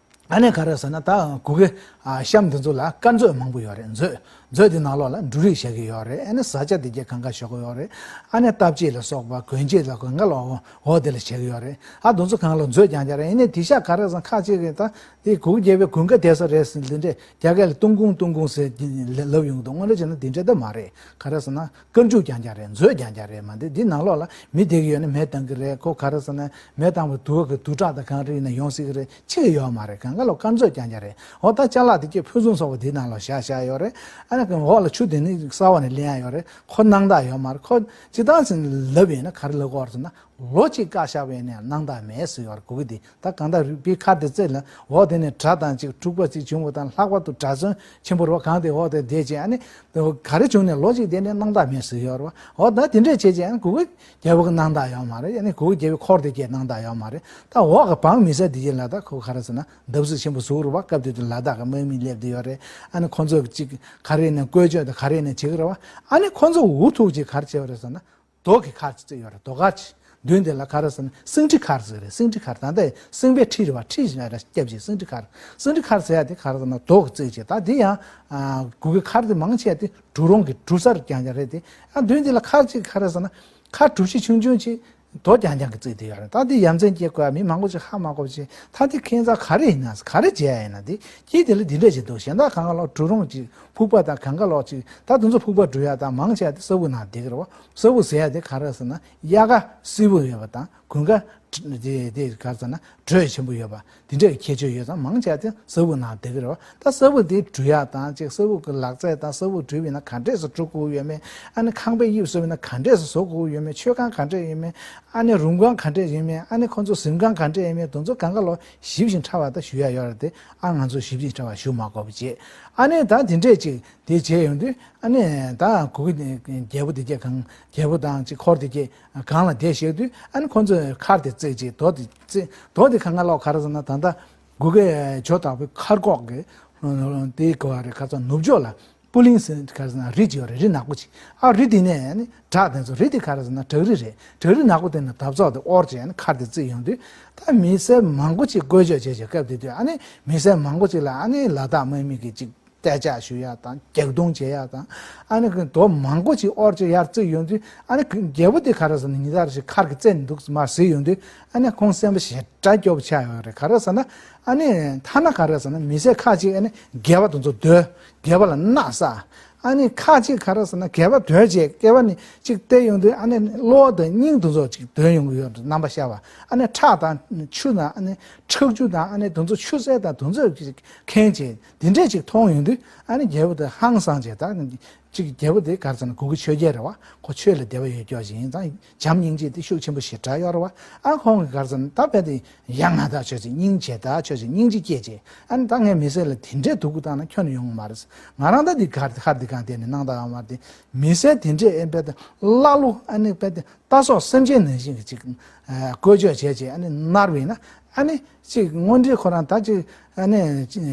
ཨ་ནི་ག་རེ་ཟེར་ན་ད་གུ་གེ་ཨ་གཤམ་འདི་ཚོ་ལ་དཀར་མཛོད་མང་པོ་ཡོད་རེད། མཛོད་མཛོད་འདི་ནང་ལོགས་ལ་འབྲུ་རིགས་བཞག་གི་ཡོད་རེད། ཨ་ནི་བཟའ་བཅའ་འདི་གྱད་གང་ག་བཞག་གི་ཡོད་རེད། ཨ་ནི་སྟབས་ཅིག་ལ་སོགས་པ་གོན་ཆས་ལ་གང་ག་ལོགས་འོག་འདི་ལ་བཞག་གི་ཡོད་རེད། ཨ་དེ་ཚོ་གང་ལ་མཛོད་རྐྱང་རྐྱང་རེད། ཡིན་ནའི་དེ་ཤ་ག་རེ་ཟེར་ན་ཁ་ཅིག་གིས་ད། དེ་གུ་གུ་རྒྱལ་པོའི་དགུན་ཁ་བསྡད་ས་རེད་ཟེར་འདི་འདྲས་རྒྱ་སྐད་ལ་ཏུང་ཀུང་ཏུང་ཀུང་ཟེར་ལབ་ཡོང་གི་འདུག་དངོས་གནས་བྱས་ན་འདི་འདྲས་ད་མ་རེད། ག་རེ་ཟེར་ན་དཀར་མཛོད་རྐྱང་རྐྱང་རེད། མཛོད་རྐྱང་རྐྱང་རེད། མ་འདི་འདི་ནང་ལོགས་ལ་མི་བསྡད་ཀྱི་ཡོད་ན་མེ་བཏང་གི་རེད། ཁོ་ག་རེ་ཟེར་ན་མེ་བཏང་བའི་དུ་བ་གི་དུག་ཁྲག་དང་གང་རིགས་ན་ཡོང་སྲིད་ཀྱི་རེད། ཕྱི་གི་ཡོད་མ་རེད། གང་ག་ལོ་དཀར་མཛོད་རྐྱང་རྐྱང་རེད། འོ་ད་ཅ་ལག་འདི་སྐྱེ་ཕུན་སུམ་ཚོགས་པ་འདི་ནང་ལོགས་བཞག་བཞག་ཡོད་རེད། ཨ་ནི་འོག་ལ་ཆུ་དེ་ནི་ས་འོག་ནས་ལེན་ཡ་ཡོད་རེད། ཁོ་སྣང་དག་ཡོད་མ་རེད། ཁོ་ཅི་ལྟར་ཟིན་ལབ་ཡིན་ན་ག་རེ་ལབ་དགོས་རེད་ཟེར་ན། ལོ་གཅིག་བཀག་བཞག་པ་ཡིན་ནའང་སྣང་དག་མེད་ཟེར་ཡོད་རེད། གུ་གུ་དེ་ད་གང་ལྟར་རུས་པའི་ཁ་དེ་རྩེ་ལ་འོག་དེ་ནས་གྲྭ་དང་ཅིག་འཁྲུག་པ་ཅིག་བྱུང་བ་དང་ལྷག་པར་དུ་གྲྭ་བཙུན་ཆེན་པོ་རོ་གང་དེ་འོག་དེ་བསྡད་ཅིག་ཨ་ནི་ག་རེ་བྱུང་ནས་ལོ་གཅིག་བསྡད་ནས་སྣང་དག་མེད་ཟེར་ཡོད་རེད་བ། འོ་ད་དེ་འདྲས་བྱས་ཅིག་ཨ་ནི་གུ་གུ་རྒྱལ་པོ་གི་སྣང་དག་ཡོད་མ་རེད། ཨ་ནི་གུ་གུ་རྒྱལ་པོའི་འཁོར་དེ་གས་སྣང་དག་ཡོད་མ་རེད། ད་འོག་གི་འབངས་མི་སེར་དེ་གས་ལ་ད་ཁོ་ག་རེ་ཟེར་ན་འདབ་གཟུགས་ཆེན་པོ་བཟོ་རུ་བ། སྐབས་དེ་དུས་ལ་དྭགས་ཀྱི་དམག་མི་སླེབས་བསྡད་ཡོད་རེད། ཨ་ནི་ཁོ་ཚོས་ཅིག་ག་རེ་ནས་བཀོལ་སྤྱོད་དང་ག་རེ་ནས་བྱེད་ཀྱི་རེད་བ། ཨ་ནི་ཁོ་ཚོ་འུ་ཐུག་ཅིག་ག་རེ་བྱས་པ་རེད་ཟེར་ན། རྡོ་གི་མཁར་ཅིག་བརྩིགས་ཡོད་རེད། རྡོ་མཁར་ཅིག་མདུན་དེ་ལ་ག་རེ་ཟེར་ན་སེང་ཁྲི་མཁར་ཟེར་རེད། སེང་ཁྲི་མཁར་ད་ལྟ་སེང་པའི་ཁྲི་རེད་བ། ཁྲི་ཞིག་ར་སྐྱབས་ཀྱི་སེང་ཁྲི་མཁར། སེང་ཁྲི་མཁར་ཟེར་ཡ་དེ་ག་རེ་ཟེར་ན་རྡོ་གི་བརྩིགས་ཅིག་ད་དེ་ཡང་གུ་གུ་མཁར་དེ་མང་ཆེ་དེ་གྲུ་རོང་གི་གྲུ་གསར་རྐྱང་རྐྱང་རེད་དེ། ཨ་མདུན་དེ་ལ་མཁར་ཅིག་ག་རེ་ཟེར་ན་མཁར་གྲུ་བཞི་ཆུང་ཆུང་ཅིག་རྡོ་རྐྱང་རྐྱང་གི་བརྩིགས་དེ་ཡོད་རེད། ད་དེ་ཡ་མཚན་སྐྱེ་དགོས་མི་མང་པོ་ཅིག་ཧ་མ་གོ་བ་ཅིག་ད་དེ་ཁྱད་མཚར་ག་རེ་ཡིན་ན་ག་རེ་བྱས་ཡ་ཡིན་ན་དེ་དཀྱིལ་དེ་ལ་འདི་འདྲ་ཅིག་འདུག་གཞན་དག་གང་ག་ལོག་གྲུ་རོང་ཅིག་ཕུག་པ་དང་གང་ག་ལོག་ཅིག་ད་དེ་ཚོ་ཕུག་པ་འགྲུལ་ཡ་དང་མང་ཆེ་བ་དེ་ས་ཕུག་ནང་བསྡད་ཀྱི་རེད་བ། ས་ཕུག་ཟེར་ཡ་དེ་ག་རེ་ཟེར་ན་དབྱར་ཁ་བསིལ་པོ་ཡོད་པ་དང་དགུན་ཁ་དེ་དེ་ག་རེ་ཟེར་ན་དྲོད་ཆེན་པོ་ཡོད་པ་དེ་འདྲའི་ཁྱད་ཆོས་ཡོད་ཙང་མང་ཆེ་བ་དེ་ས་ཕུག་ནང་བསྡད་ཀྱི་རེད་བ། ད་ས་ཕུག་དེ་འགྲུལ་ཡ་དང་ཅིག་ས་ཕུག་གི་ལག་རྩལ་དང་ས་ཕུག་འགྲུལ་བ་ཡིན་ན་ག་འདྲས་སེ་འགྲོ་དགོས་ཡོད་མེད། ཨ་ནི་ཁང་པའི་དབྱིབས་བཟོ་བ་ཡིན་ན་ག་འདྲས་སེ་བཟོ་དགོས་ཡོད་མེད། མཆོད་ཁང་ག་འདྲས་ཡོད་མེད། ཨ་ནི་རུམ་ཁང་ག་འདྲས་ཡོད་མེད། ཨ་ནི་ཁོང་ཚོ་གཟིམ་ཁང་ག་འདྲས་ཡོད་མེད། དེ་ཚོ་གང་ག་ལོག་ཞིབ་ཅིང་ཕྲ་བ་ད་ཞུ་ཡ་ཡོད་རེད་དེ། ཨ་ང་ཚོ་ཞིབ་ཅིང་ཕྲ་བ་ཞུ་མ་དགོས་པ་བྱས། ཨ་ནི་ད་དེ་འདྲས་ཅིག་དེ་བྱས་ཡོང་དུས་ཨ་ནི་ད་གུ་གུ་རྒྱལ་པོ་དེ་གས་གང་རྒྱལ་པོ་དང་ཅིག་འཁོར་དེ་གས་གང་ལ་བསྡད་བཞག་དུས་ཨ་ནི་ཁོང་ཚོས་མཁར་དེ་བརྩིགས་ཅིག་རྡོ་དེ་བརྩིགས། རྡོ་དེ་གང་ག་ལོག་ག་རེ་ཟེར་ན་ད་ལྟ་གུ་གུ་ཇོ་བདག་པོའི་མཁར་གོག་གི་དེ་ག་རེ་ག་ཚོད་ནུབ་ཕྱོགས་ལ་པུ་ལིང་ཟེར་ག་རེ་ཟེར་ན་རི་ཅིག་ཡོད་རེད། རི་ནག་པོ་ཅིག་ཨ་རི་དེ་ནས་ཨ་ནི་བྲག་དེ་ཚོ་རི་དེ་ག་རེ་ཟེར་ན་བྲག་རི་རེད། བྲག་རི་ནག་པོ་དེ་ནས་འདབ་ཚོགས་དེ་དབོར་བྱས་ཨ་ནི་མཁར་དེ་བརྩིགས་ཡོང་དུས་ད་མི་སེར་མང་པོ་ཅིག་བཀོལ་སྤྱོད་བྱས་བྱས་སྐབས་དེ་དུས་ཨ་ནི་མི་སེར་མང་པོ་ཅིག་ལ་ཨ་ནི་ལ་དྭགས་དམག་མི་གི་ཅིག་གཏད་འཇགས་ཞུ་ཡ་དང་རྒྱག་རྡུང་བྱེད་ཡ་དང་། ཨ་ནི་རྡོ་མང་པོ་ཅིག་དབོར་ཅིག་ཡར་བརྩིགས་ཡོང་དུས་ཨ་ནི་རྒྱལ་པོ་དེ་ག་རེ་ཟེར་ན་ཉིན་ལྟར་ཞིག་མཁར་གྱི་རྩེ་ནས་འདུག་མར་གཟིགས་ཡོང་དུས་ཨ་ནི་ཁོང་སེམས་པ་ཞེ་དྲག་སྐྱོ་པོ་ཆགས་ཡོད་རེད། ག་རེ་ཟེར་ན་ཨ་ནི་ཐ་ན་ག་རེ་ཟེར་ན་མི་སེར་ཁག་ཅིག་ཨ་ནི་སྒལ་པ་དེ་ཚོ་རྡོལ། སྒལ་པ་ལ་རྣག་ཟ། ཨ་ནི་ཁག་ཅིག་ག་རེ་ཟེར་ན་སྒལ་པ་རྡོལ་རྗེས་སྐེད་པ་ནས་ཅིག་བལྟས་ཡོང་དུས་ཨ་ནི་གློ་བ་དང་སྙིང་དེ་ཚོ་ཅིག་རྡོལ་ཡོང་གི་ཡོད་རེད། རྣམ་པ་ཤར་བ། ཨ་ནི་ཁྲག་དང་ཆུ་དང་ཨ་ནི་ཁྲག་རྒྱུ་དང་ཨ་ནི་དེ་ཚོ་ཆུ་སེར་དང་དེ་ཚོ་ཅིག་ཁེངས་བྱས། འདི་འདྲས་ཅིག་མཐོང་ཡོང་དུས་ཨ་ནི་རྒྱལ་པོ་དེ་ཧང་སངས་བྱས། ད་ཅིག་རྒྱལ་པོ་དེ་ག་རེ་ཟེར་ན་གུ་གུ་ཆོས་རྒྱལ་རེད་བ། ཁོ་ཆོས་ལ་དད་པ་ཡོད་ཀྱོག་ཅིག་ཡིན་ཙང་བྱམས་སྙིང་རྗེ་དེ་ཤུགས་ཆེན་པོ་ཞེ་དྲག་ཡོད་རེད་བ། ཨ་ཁོང་གིས་ག་རེ་ཟེར་ན་ད་རྦད་དེ་ཡ་ང་དག་ཆོས་ཅིག་སྙིང་རྗེ་དག་ཆོས་ཅིག་སྙིང་རྗེ་སྐྱེས་བྱས། ཨ་ནི་ད་ངས་མི་སེར་ལ་དེ་འདྲས་སྡུག་པོ་བཏང་ན་ཁྱོན་ནས་ཡོང་གི་མ་རེད། ང་རང་ད་འདི་གར་ཧར་འདི་གང་བལྟས་ནས་སྣང་དག་ཡོད་མ་རེད་དེ། མི་སེར་དེ་འདྲས་ཨེ་རྦད་དེ་ཀླ་ཀློ་ཨ་ནི་རྦད་དེ་རྟ་སོགས་སེམས་ཅན་ནང་བཞིན་གྱི་ཅིག་ཨ་བཀོལ་སྤྱོད་བྱས་བྱས་ཨ་ནི་མནར་བ་ཡིན་ན་ཨ་ནི་ཅིག་དངོས་འབྲེལ་ཁོ་རང་ད་ཅིག་ཨ་ནི་ཅིག་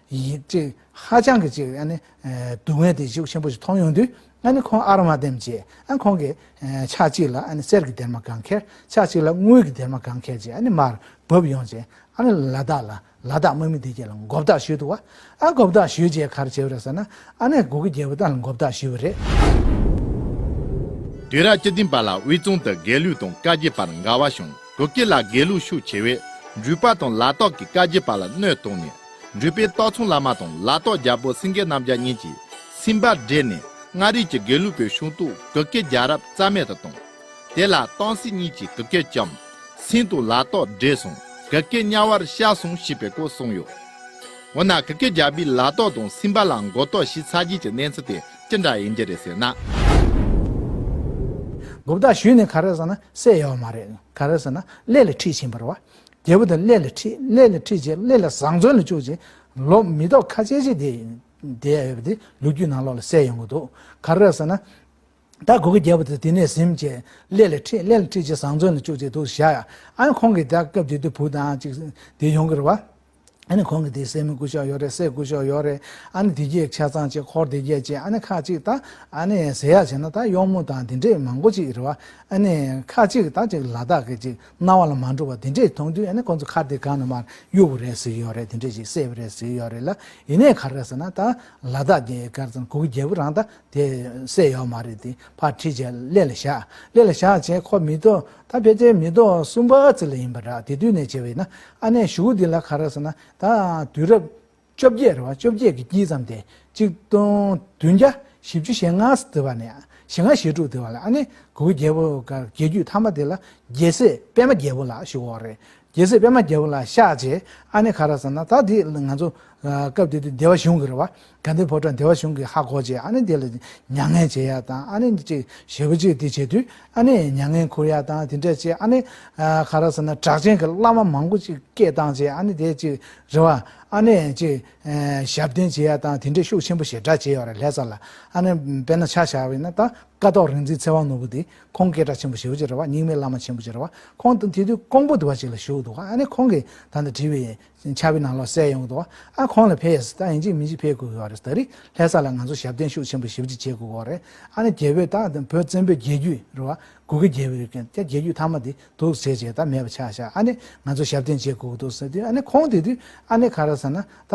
ཡིད་ཅིག་ཧ་ཅང་གི་ཅིག་ཨ་ནི་ཨ་སྡུག་བསྔལ་དེ་ཤུགས་ཆེན་པོ་ཞིག་མཐོང་ཡོང་དུས་ཨ་ནི་ཁོང་ཨ་ར་མ་དེམ་བྱས་ཨ་ཁོང་གིས་ཨ་ཕྱག་གཅིག་ལ་ཨ་ནི་གསེར་གྱི་སྡེར་མ་གང་ཁྱེར། ཕྱག་གཅིག་ལ་དངུལ་གྱི་སྡེར་མ་གང་ཁྱེར་བྱས་ཨ་ནི་མར་བབས་ཡོང་བྱས་ཨ་ནི་ལ་དྭགས་ལ། ལ་དྭགས་དམག་མི་དེ་གྱད་ལ་མགོ་བཏགས་ཞུས་འདུག་བ། ཨ་མགོ་བཏགས་ཞུས་རྗེས་ག་རེ་བྱས་པ་རེད་ཟེར་ན་ཨ་ནི་གུ་གུ་རྒྱལ་པོ་དག་ལ་མགོ་བཏགས་ཞུས་པ་རེད། དུས་རབས་བཅུ་བདུན་པ་ལ་དབུས་གཙང་དུ་དགེ་ལུགས་དང་བཀའ་བརྒྱུད་བར་འགལ་བ་བྱུང་། གུ་གེ་ལ་དགེ་ལུགས་ཤུགས་ཆེ་བས་འབྲུག་པ་དང་ལ་དྭགས་ཀྱི་བཀའ་བརྒྱུད་པ་ལ་གནོད་བཏང་ནས། འབྲུག་པའི་སྟག་ཚང་བླ་མ་དང་ལ་དྭགས་རྒྱལ་པོ་སེང་གེ་རྣམ་རྒྱལ་གཉིས་ཀྱིས་སིམ་པ་བསྒྲིལ་ནས་མངའ་རིས་ཀྱི་དགེ་ལུགས་པའི་ཤིང་ཏོག་གུ་གེ་རྒྱལ་རབས་རྩ་མེད་དུ་བཏང་། དེ་ལ་སྟག་སེང་གཉིས་ཀྱིས་གུ་གེ་བཅོམ། སེང་དང་ལ་དྭགས་བསྒྲིལ་སོང་། གུ་གེ་དམྱལ་བར་གཤེགས་སོང་ཞེས་པའི་སྐོར་གསུངས་ཡོད། འོ་ན་གུ་གེ་རྒྱལ་པོས་ལ་དྭགས་དང་སིམ་པ་ལ་མགོ་ཐོག་བྱས་ཚར་རྗེས་ཀྱི་གནས་ཚུལ་དེ་ཅི་འདྲ་ཡིན་གྱི་རེད་ཟེར་ན། མགོ་བཏགས་ཞུས་ནས་ག་རེ་ཟེར་ན་བསད་ཡོད་མ་རེད། ག་རེ་ཟེར་ན་གླེ་ལ་ཁྲིད་ཕྱིན་པ་རེད་བ། རྒྱལ་པོ་དེ་གླེ་ལ་ཁྲིད། གླེ་ལ་ཁྲིད་རྗེས་གླེ་ལ་བཟང་བཙོན་ལ་བཅུག་རྗེས་ལོ་མི་ཐོག་ཁ་ཤས་ཤིག་དེ་དེ་ཡོད་པ་དེ་ལོ་རྒྱུས་ནང་ལོགས་ལ་གསལ་ཡོང་གི་འདུག་ག་རེ་ཟེར་ན། ད་གུ་གེ་རྒྱལ་པོ་དེ་དེ་ནས་ཟིན་བྱས་གླེ་ལ་ཁྲིད། གླེ་ལ་ཁྲིད་བྱས་བཟང་བཙོན་ལ་བཅུག་བྱས་འདུག་བཞག་ཡ། ཨ་ནི་ཁོང་གིས་ད་སྐབས་དེ་དུས་བུ་དང་ཅིག་དེ་ཡོང་གི་རེད་བ། ཨ་ནི་ཁོང་གིས་དེ་སྲས་མོ་སྐུ་ཞབས་ཡོད་རེད། སྲས་སྐུ་ཞབས་ཡོད་རེད། ཨ་ནི་དེ་གྱད་ཆ་ཚང་བྱས་འཁོར་དེ་གྱད་བྱས། ཨ་ནི་ཁ་ཅིག་ད་ཨ་ནི་ཟེར་ཡ་བྱས་ན་ད་གཡོག་མོ་དང་དེ་འདྲས་མང་པོ་ཅིག་རེད་བ། ཨ་ནི་ཁ་ཅིག་ད་ཅིག་ལ་དྭགས་ཀྱི་ཅིག་རྣ་བ་ལ་མ་འགྲོ་བ་དེ་འདྲས་མཐོང་དུས་ཨ་ནི་ཁོང་ཚོ་ཁ་དེ་གང་ནས་མར་གཡུག་པ་རེད་ཟེར་གྱི་ཡོད་རེད། དེ་འདྲས་ཅིག་བསད་པ་རེད་ཟེར་གྱི་ཡོད་རེད་ལ། ཡིན་ནའི་ག་རེ་ཟེར་ན་ད་ལ་དྭགས་ཀྱི་ག་རེ་ཟེར་ན་གུ་གེ་རྒྱལ་པོ་རང་ད། དེ་བསད་ཡོད་མ་རེད། དེ་ཕར་ཁྲིད་བྱས་གླེ་ལ་བཞག་གླེ་ལ་བཞག་བྱས་ཁོ་མི་ཐོག་ད་ཕལ་ཆེར་མི་ཐོག་གསུམ་པ་ཙམ་ལ་ཡིན་པ་འདྲ། དེ་དུས་ནས་བྱས་པ་ཡིན་ན་ཨ་ནི་གཞུག་གུ་འདི་ལ་ག་རེ་ཟེར་ན་ད་དུས་རབས་བཅོ་བརྒྱད་རེད་བ། བཅོ་བརྒྱད་ཀྱི་དཀྱིལ་ཙམ་དེ་གཅིག་སྟོང་བདུན་བརྒྱ་བཞི་བཅུ་ཞེ་ལྔ་ཙམ་དུ་བ་ནས་ཞེ་ལྔ་ཞེ་དྲུག་དུ་བ་ལ་ཨ་ནི་གུ་གེ་རྒྱལ་པོ་ག་རྒྱལ་བརྒྱུད་མཐའ་མ་དེ་ལ་རྒྱལ་སྲས་པདྨ་རྒྱལ་པོ་ལ་ཞུ་བ་རེད། རྒྱལ་སྲས་པདྨ་རྒྱལ་པོ་ལ་གཤེགས་བྱས་ཨ་ནི་ག་རེ་ཟེར་ན་ད་འདི་ང་ཚོ་ཨ་སྐབས་དེ་དུས་སྡེ་པ་གཞུང་གི་རེད་བ། དགའ་ལྡན་ཕོ་བྲང་སྡེ་པ་གཞུང་གིས་ཧ་གོ་བྱས་ཨ་ནི་དེ་ལ་མྱ་ངན་བྱེད་ཡ་དང་ཨ་ནི་ཅིག་ཞེ་པོ་ཅིག་དེ་བྱེད་དུས་ཨ་ནི་མྱ་ངན་འཁུར་ཡ་དང་དེ་འདྲ་བྱས་ཨ་ནི་ཨ་ག་རེ་ཟེར་ན་གྲགས་ཅན་གྱི་བླ་མ་མང་པོ་ཅིག་སྐད་བཏང་བྱས་ཨ་ནི་དེ་ཅིག་རེད་བ། ཨ་ནི་ཅིག་ཨ་ཞབས་བརྟན་བྱེད་ཡ་དང་དེ་འདྲའི་ཤུགས་ཆེན་པོ་ཞེ་དྲག་བྱས་ཡོད་རེད། ལྷ་ས་ལ་ཨ་ནི་དཔེར་ན་ཆ་བཞག་པ་ཡིན་ན་ད། ཀཿཐོག་རིག་འཛིན་ཚེ་དབང་ནོར་བུ་དེ་ཁོང་སྐད་གྲགས་ཆེན་པོ་ཞེ་པོ་ཅིག་རེད་བ། རྙིང་མའི་བླ་མ་ཆེན་པོ་ཅིག་རེད་བ། ཁོང་དང་དེ་དུས་ཀོང་པོ་དུ་བ་ཅིག་ལ་བཞུགས་འདུག་ཨ་ནི་ཁོང་གིས་ད་ལྟ་བྲིས་པའི་ཕྱག་དཔེ་ནང་ལོགས་གསལ་ཡོང་གི་འདུག་ཨ་ཁོང་ལ་ཕེབས་ཡས་ད་ཡིན་གཅིག་མིན་གཅིག་ཕེབས་དགོས་ཀྱི་ཡོད་རེད། ད་རེས་ལྷ་ས་ལ་ང་ཚོ་ཞབས་བརྟན་ཤུགས་ཆེན་པོ་ཞེ་པོ་ཅིག་བྱེད་དགོས་ཀྱི་ཡོད་རེད། ཨ་ནི་རྒྱལ་པོས་ད་བོད་བཙན་པོའི་རྒྱལ་བརྒྱུད་རེད་བ། གུ་གེ་རྒྱལ་པོའི་རྒྱལ་བརྒྱུད་མཐའ་མ་དེ་འདུག་བྱས་བྱས་ད་མེད་པ་ཆགས་ཤག་ཨ་ནི་ང་ཚོ་ཞབས་བརྟན་བྱེད་དགོས་ཀྱི་འདུག་ཟེར་དུས་ཨ་ནི་ཁོང་དེ་དུས་ཨ་ནི་ག་རེ་ཟེར་ན་ད་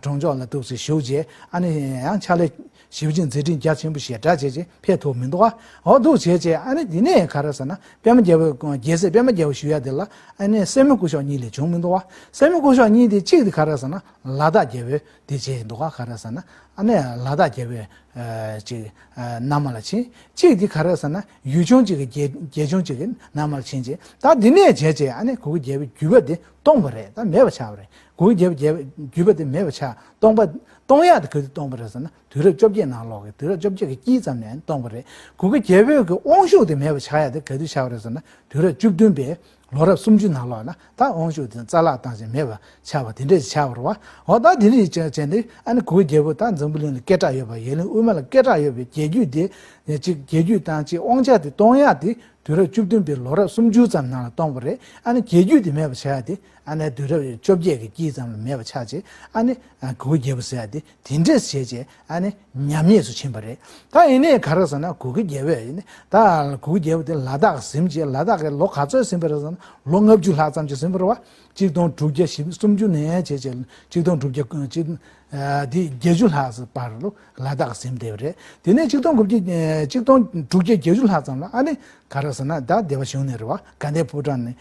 གྲོང་ཆོག་ལ་འདུག་སེ་བཞུགས་བྱས་ཨ་ནི་ཡང་ཕྱག་ལས། ཞེ་པོ་ཅིག་མཛད་འཕྲིན་རྒྱ་ཆེན་པོ་ཞེ་དྲག་བྱས་རྗེས་ཕེབས་ཐུབ་མི་འདུག་ཨ། འོ་འདུག་བྱས་རྗེས་ཨ་ནི་འདི་ནས་ག་རེ་ཟེར་ན་པདྨ་རྒྱལ་པོའི་རྒྱལ་སྲས་པདྨ་རྒྱལ་པོ་ཞུ་ཡ་དེ་ལ་ཨ་ནི་སྲས་མོ་སྐུ་ཞབས་གཉིས་ལས་བྱུང་མི་འདུག་ཨ། སྲས་མོ་སྐུ་ཞབས་གཉིས་དེ་གཅིག་དེ་ག་རེ་ཟེར་ན་ལ་དྭགས་རྒྱལ་པོའི་དེ་བྱས་འདུག་ཨ། ག་རེ་ཟེར་ན་ཨ་ནི་ལ་དྭགས་རྒྱལ་པོའི་ཅིག་མནའ་མ་ལ་ཕྱིན། གཅིག་དེ་ག་རེ་ཟེར་ན་ཡུལ་ཆུང་གཅིག་གི་རྒྱལ་རྒྱལ་ཆུང་གཅིག་གི་མནའ་མ་ལ་ཕྱིན་རྗེས་ད་འདི་ནས་བྱས་རྗེས་ཨ་ནི་གུ་གེ་རྒྱལ་པོའི་བརྒྱུད་པ་དེ་སྟོངས་པ་རེད། ད་མེད་པ་ཆགས་པ་རེད། གུ་གེ་རྒྱལ་པོའི་བརྒྱུད་པ་དེ་མེད་པ་ཆགས་སྟོངས་པ་སྟོངས་ཡག་དེ་ག་དུས་སྟོངས་པ་རེད་ཟེར་ན། དུས་རབས་བཅོ་བརྒྱད་ནང་ལོགས་ཀྱི་དུས་རབས་བཅོ་བརྒྱད་ཀྱི་དཀྱིལ་ཙམ་ནས་སྟོངས་པ་རེད། གུ་གེ་རྒྱལ་པོའི་གི་དབང་ཤུགས་དེ་མེད་པ་ཆགས་ཡ་དེ་ག་དུས་ཆགས་པ་རེད་ཟེར་ན། དུས་རབས་བཅུ་བདུན་པའི་ལོ་རབས་སུམ་ཅུ་ནང་ལོགས་ན་ད་དབང་ཤུགས་དེ་རྩ་བརླག་བཏང་ཞིང་མེད་པ་ཆགས་པ་དེ་འདྲས་ཆགས་པ་རེད་བ། འོ་ད་དེ་འདྲས་བྱས་བྱས་ནས་ཨ་ནི་གུ་གེ་རྒྱལ་པོ་ད་འཛམ་བུ་གླིང་ལ་སྐད་གྲགས་ཡོད་པ་ཡ་གླིང་དབུས་མ་ལ་སྐད་གྲགས་ཡོད་པའི་རྒྱལ་བརྒྱུད་དེ་ཅིག་རྒྱལ་བརྒྱུད་དང་ཅིག་དབང་ཆ་དེ་གཏོང་ཡག་དེ་དུས་རབས་བཅུ་བདུན་པའི་ལོ་རབས་སུམ་ཅུ་ཙམ་ནང་ལ་སྟོངས་པ་རེད། ཨ་ནི་རྒྱལ་བརྒྱུད་དེ་མེད་པ་ཆགས་ཡག་དེ་ཨ་ནི་དུས་རབས་བཅོ་བརྒྱད་ཀྱི་དཀྱིལ་ཙམ་ལ་མེད་པ་ཆགས་རྗེས་ཨ་ནི་གུ་གེ་རྒྱལ་པོ་ཟེར་ཡག་དེ། དེ་འདྲས་བྱས་རྗེས་ཨ་ནི་ཉམས་ཉེས་སུ་ཕྱིན་པ་རེད། ད་ཡིན་ནའི་ག་རེ་ཟེར་ན་གུ་གེ་རྒྱལ་པོས་ཡིན་ནའི་ད་གུ་གེ་རྒྱལ་པོ་དེ་ལ་དྭགས་ཟིན་བྱས་ལ་དྭགས་ཀྱི་ལོ་ག་ཚོད་ཟིན་པ་རེད་ཟེར་ན་ལོ་ལྔ་བཅུ་ལྷག་ཙམ་ཅིག་ཟིན་པ་རེད་བ། གཅིག་སྟོང་དྲུག་བརྒྱ་བཞི་སུམ་ཅུ་ནས་བྱས་རྗེས་གཅིག་སྟོང་དྲུག་བརྒྱ་གཅིག་ཨ་འདི་བརྒྱད་ཅུ་ལྷག་ཙམ་བར་ལོ་ལ་དྭགས་ཟིན་བསྡད་པ་རེད། དེ་ནས་གཅིག་སྟོང་དགུ་བརྒྱ་གཅིག་སྟོང་དྲུག་བརྒྱ་བརྒྱད་ཅུ་ལྷག་ཙམ་ལ་ཨ་ནི། ག་རེ་ཟེར་ན་ད་སྡེ་པ་གཞུང་ནས་རེད་བ། དགའ་ལྡན་ཕོ་བྲང་ནས་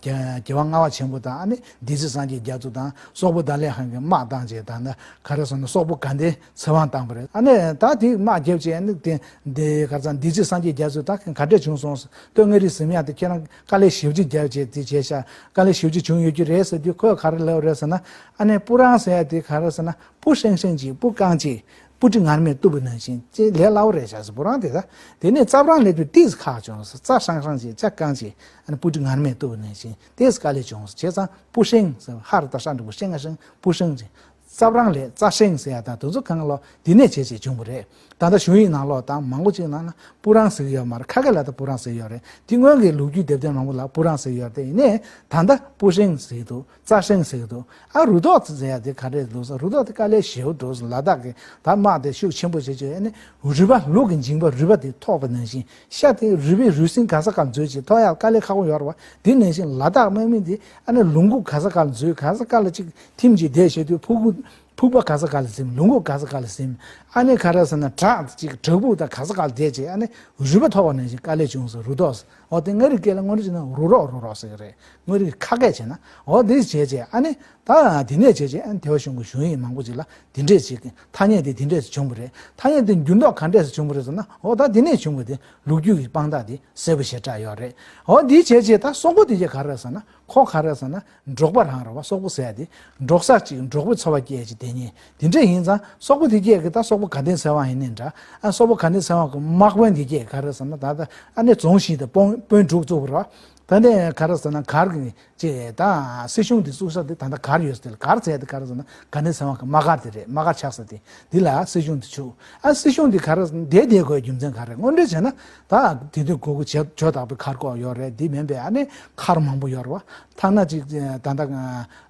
རྒྱལ་བ་ལྔ་པ་ཆེན་པོ་དང་ཨ་ནི་སྡེ་སྲིད་སངས་རྒྱས་རྒྱ་མཚོ་དང་སོག་པོ་ད་ལའི་ཧན་གྱིས་དམག་བཏང་རྗེས་ད་ནི་ག་རེ་ཟེར་ན་སོག་པོ་དགའ་ལྡན་ཚེ་དབང་བཏང་པ་རེད། ཨ་ནི་ད་དེ་དམག་བརྒྱབ་རྗེས་ཨ་ནི་དེ་འདི་ག་རེ་ཟེར་ན་སྡེ་སྲིད་སངས་རྒྱས་རྒྱ་མཚོ་ད་ག་འདྲས་བྱུང་སོང་། སྟོད་མངའ་རིས་ཟིན་ཡག་དེ་ཁྱེད་རང་དཀའ་ལས་ཞེ་པོ་ཅིག་བརྒྱབ་རྗེས་དེ་བྱས་ཤག་དཀའ་ལས་ཞེ་པོ་ཅིག་བྱུང་ཡོད་ཀྱི་རེད་ཟེར་དུས་ཁོས་ག་རེ་ལབ་རེད་ཟེར་ན། ཨ་ནི་སྤུ་རང་ཟེར་ཡག་དེ་ག་རེ་ཟེར་ན། སྤུ་ཧྲེང་ཧྲེང་གྱིས་སྤུ་རྐང་གཅིག་སྤུ་གྲི་ངར་མས་གཏུབ་པ་ནང་བཞིན་ཅེས་ལས་སླ་བོ་རེད་ཤག་ཟེར་སྤུ་རང་དེ་ད། དེ་ནས་རྩ་བྲང་ལས་དུས་ཏིས་ཁག་བྱུང་ཟེར། རྩ་ཧྲང་ཧྲང་ཅེས་རྩ་རྐང་ཅེས་ཨ་ནི་སྤུ་གྲི་ངར་མས་གཏུབ་པ་ནང་བཞིན་ཏིས་དཀའ་ལས་བྱུང་ཟེར། བྱས་ཙང་སྤུ་ཧྲེང་ཟེར་ཧ་ར་ད་ཧྲ་འགྲིག་པོ་ཧྲེང་ང་ཧྲེང་སྤུ་ཧྲེང་ཅེས། རྩ་བྲང་ལས་རྩ་ཧྲེང་ཟེར་ཡག་དང་དེ་ཚོ་གང་ལོ་དེ་ནས་བྱས་བྱས་བྱུང་བ་རེད། ད་ལྟ་གཞུང་ཡིག་ནང་ལོགས་དང་མང་པོ་ཅིག་ནང་ན་སྤུ་རང་ཟེར་གྱི་ཡོད་མ་རེད། ཁ་སྐད་ལ་ད་སྤུ་རང་ཟེར་གྱི་ཡོད་རེད། དེ་སྔོན་གྱི་ལོ་རྒྱུས་དེབ་ཐེར་མང་པོ་ལ་སྤུ་རང་ཟེར་གྱི་ཡོད་རེད། དེ་ཡིན་ནའི་ད་ལྟ་སྤུ་ཧྲེང་ཟེར་གྱི་འདུག་རྩ་ཧྲེང་ཟེར་གྱི་འདུག་ཨ་རུ་ཐོག་ཟེར་ཡག་དེ་ག་རེ་འདུག་ཟེར། རུ་ཐོག་དེ་དཀའ་ལས་ཞེ་པོ་འདུག་ཟེར། ལ་དྭགས་ཀྱི་ད་དམག་དེ་ཤུགས་ཆེན་པོ་བྱེད་ཀྱི་ཡོད་ནི་རུས་པ་ལུག་གི་མཇིང་པ་རུས་པ་དེ་ཐོགས་པ་ནང་བཞིན་ཤ་དེ་རུས་པའི་རུས་གསེང་ག་ས་ག་འཛུལ་ཅིག་ཐོགས་ཡག་དཀའ་ལས་ཁག་པོ་ཡོད་རེད་བ། དེ་ནང་བཞིན་ལ་དྭགས་དམག་མི་དེ་ཨ་ནི་ལུང་ཁུག་ག་ས་ག་ལ་འཛུལ་ག་ས་ག་ལ་ཅིག་ཐིམ་ཅིག་བསྡད་བྱེད་དུས་ཕྲུ་གུ་ ཕུག་པ་ག་ས་ག་ལ་ཟིན། ལུང་ཁུག་ག་ས་ག་ལ་ཟིན། ཨ་ནི་ག་རེ་ཟེར་ན་བྲག་ཅིག་བྲག་ཕུག་དང་ག་ས་ག་ལ་བསྡད་བྱས། ཨ་ནི་རུས་པ་ཐོགས་པ་ནང་བཞིན་དཀའ་ལས་བྱུང་སོང་། རུ་ཐོགས་ཟེར། འོ་དེ་མངའ་རིས་སྐད་ལ་དངོས་གནས་བྱས་ན་རུ་རོག་རུ་རོག་ཟེར་གྱི་རེད། མངའ་རིས་ཁ་སྐད་བྱས་ན། འོ་དེ་བྱས་བྱས། ཨ་ནི་ད་དེ་ནས་བྱས་བྱས། ཨ་ནི་དེ་བ་གཞུང་གི་གཞུང་ཡིག་མང་པོ་ཅིག་ལ་དེ་འདྲས་ཅིག་ཐ་སྙད་དེ་དེ་འདྲས་སུ་བྱུང་བ་རེད། ཐ་སྙད་དེ་འགྱུར་ལྡོག་ག་འདྲས་སུ་བྱུང་བ་རེད་ཟེར་ན། འོ་ད་དེ་ནས་བྱུང་བ་དེ་ལོ་རྒྱུས་ཀྱི་དཔང་རྟགས་དེ་གསལ་པོ་ཞེ་དྲག་ཡོད་རེད། འོ་འདི་བྱས་བྱས་ད་སོག་པོ་དེ་གས་ག་རེ་ཟེར་ན། ཁོ་ག་རེ་ཟེར་ན། འབྲོག་པ་རང་རེད་བ། སོག་པོ་ཟེར་ཡ་དེ། འབྲོག་ས་ཅིག་འབྲོག་པའི་འཚོ་བ་སྐྱེལ་ཅིག་དེ་ཉིད་དེ་འདྲ་ཡིན་ཙང་། སོག་པོ་དེ་གས་ཀྱི་ད་སོག་པོ་དགའ་ལྡན་ཚེ་དབང་ཡིན་ནའི་འདྲ། ཨ་སོག་པོ་དགའ་ལྡན་ཚེ་དབང་གི་དམག་དཔོན་དེ་གས་ག་རེ་ཟེར་ན། ད་ད་ཨ་ནི་རྫོང་བཞི་དང་དཔོན་དཔོན་དྲུག་བཙུགས་པ་རེད་བ། ད་ནས་ག་རེ་ཟེར་ན། མགར་གྱི་ཅེས་ད་སྲིད་གཞུང་དེ་བཙུགས་ས་དེ། ད་ལྟ་མགར་ཡོད་ས་དེ་ལ། མགར་ཟེར་དེ་ག་རེ་ཟེར་ན། དགའ་ལྡན་ཚེ་དབང་གི་དམག་སྒར་དེ་རེད། དམག་སྒར་ཆགས་ས་དེ། འདི་ལ་སྲིད་གཞུང་དེ་བཙུགས། ཨ་སྲིད་གཞུང་དེ་ག་རེ་ཟེར་ན། བསྡད་བསྡད་དགོས་རྒྱུ་མཚན་ག་རེ། དངོས་འབྲེལ་བྱས་ན་ད་དེ་དུས་གོ་གི་བྱེ་བྲག་པའི་མཁར་གོག་ཡོད་རེད། འདི་མིན་པའི་ཨ་ནི་མཁར་མང་པོ་ཡོད་རེད་བ། ཐ་ན་ཅིག་ད་ལྟ་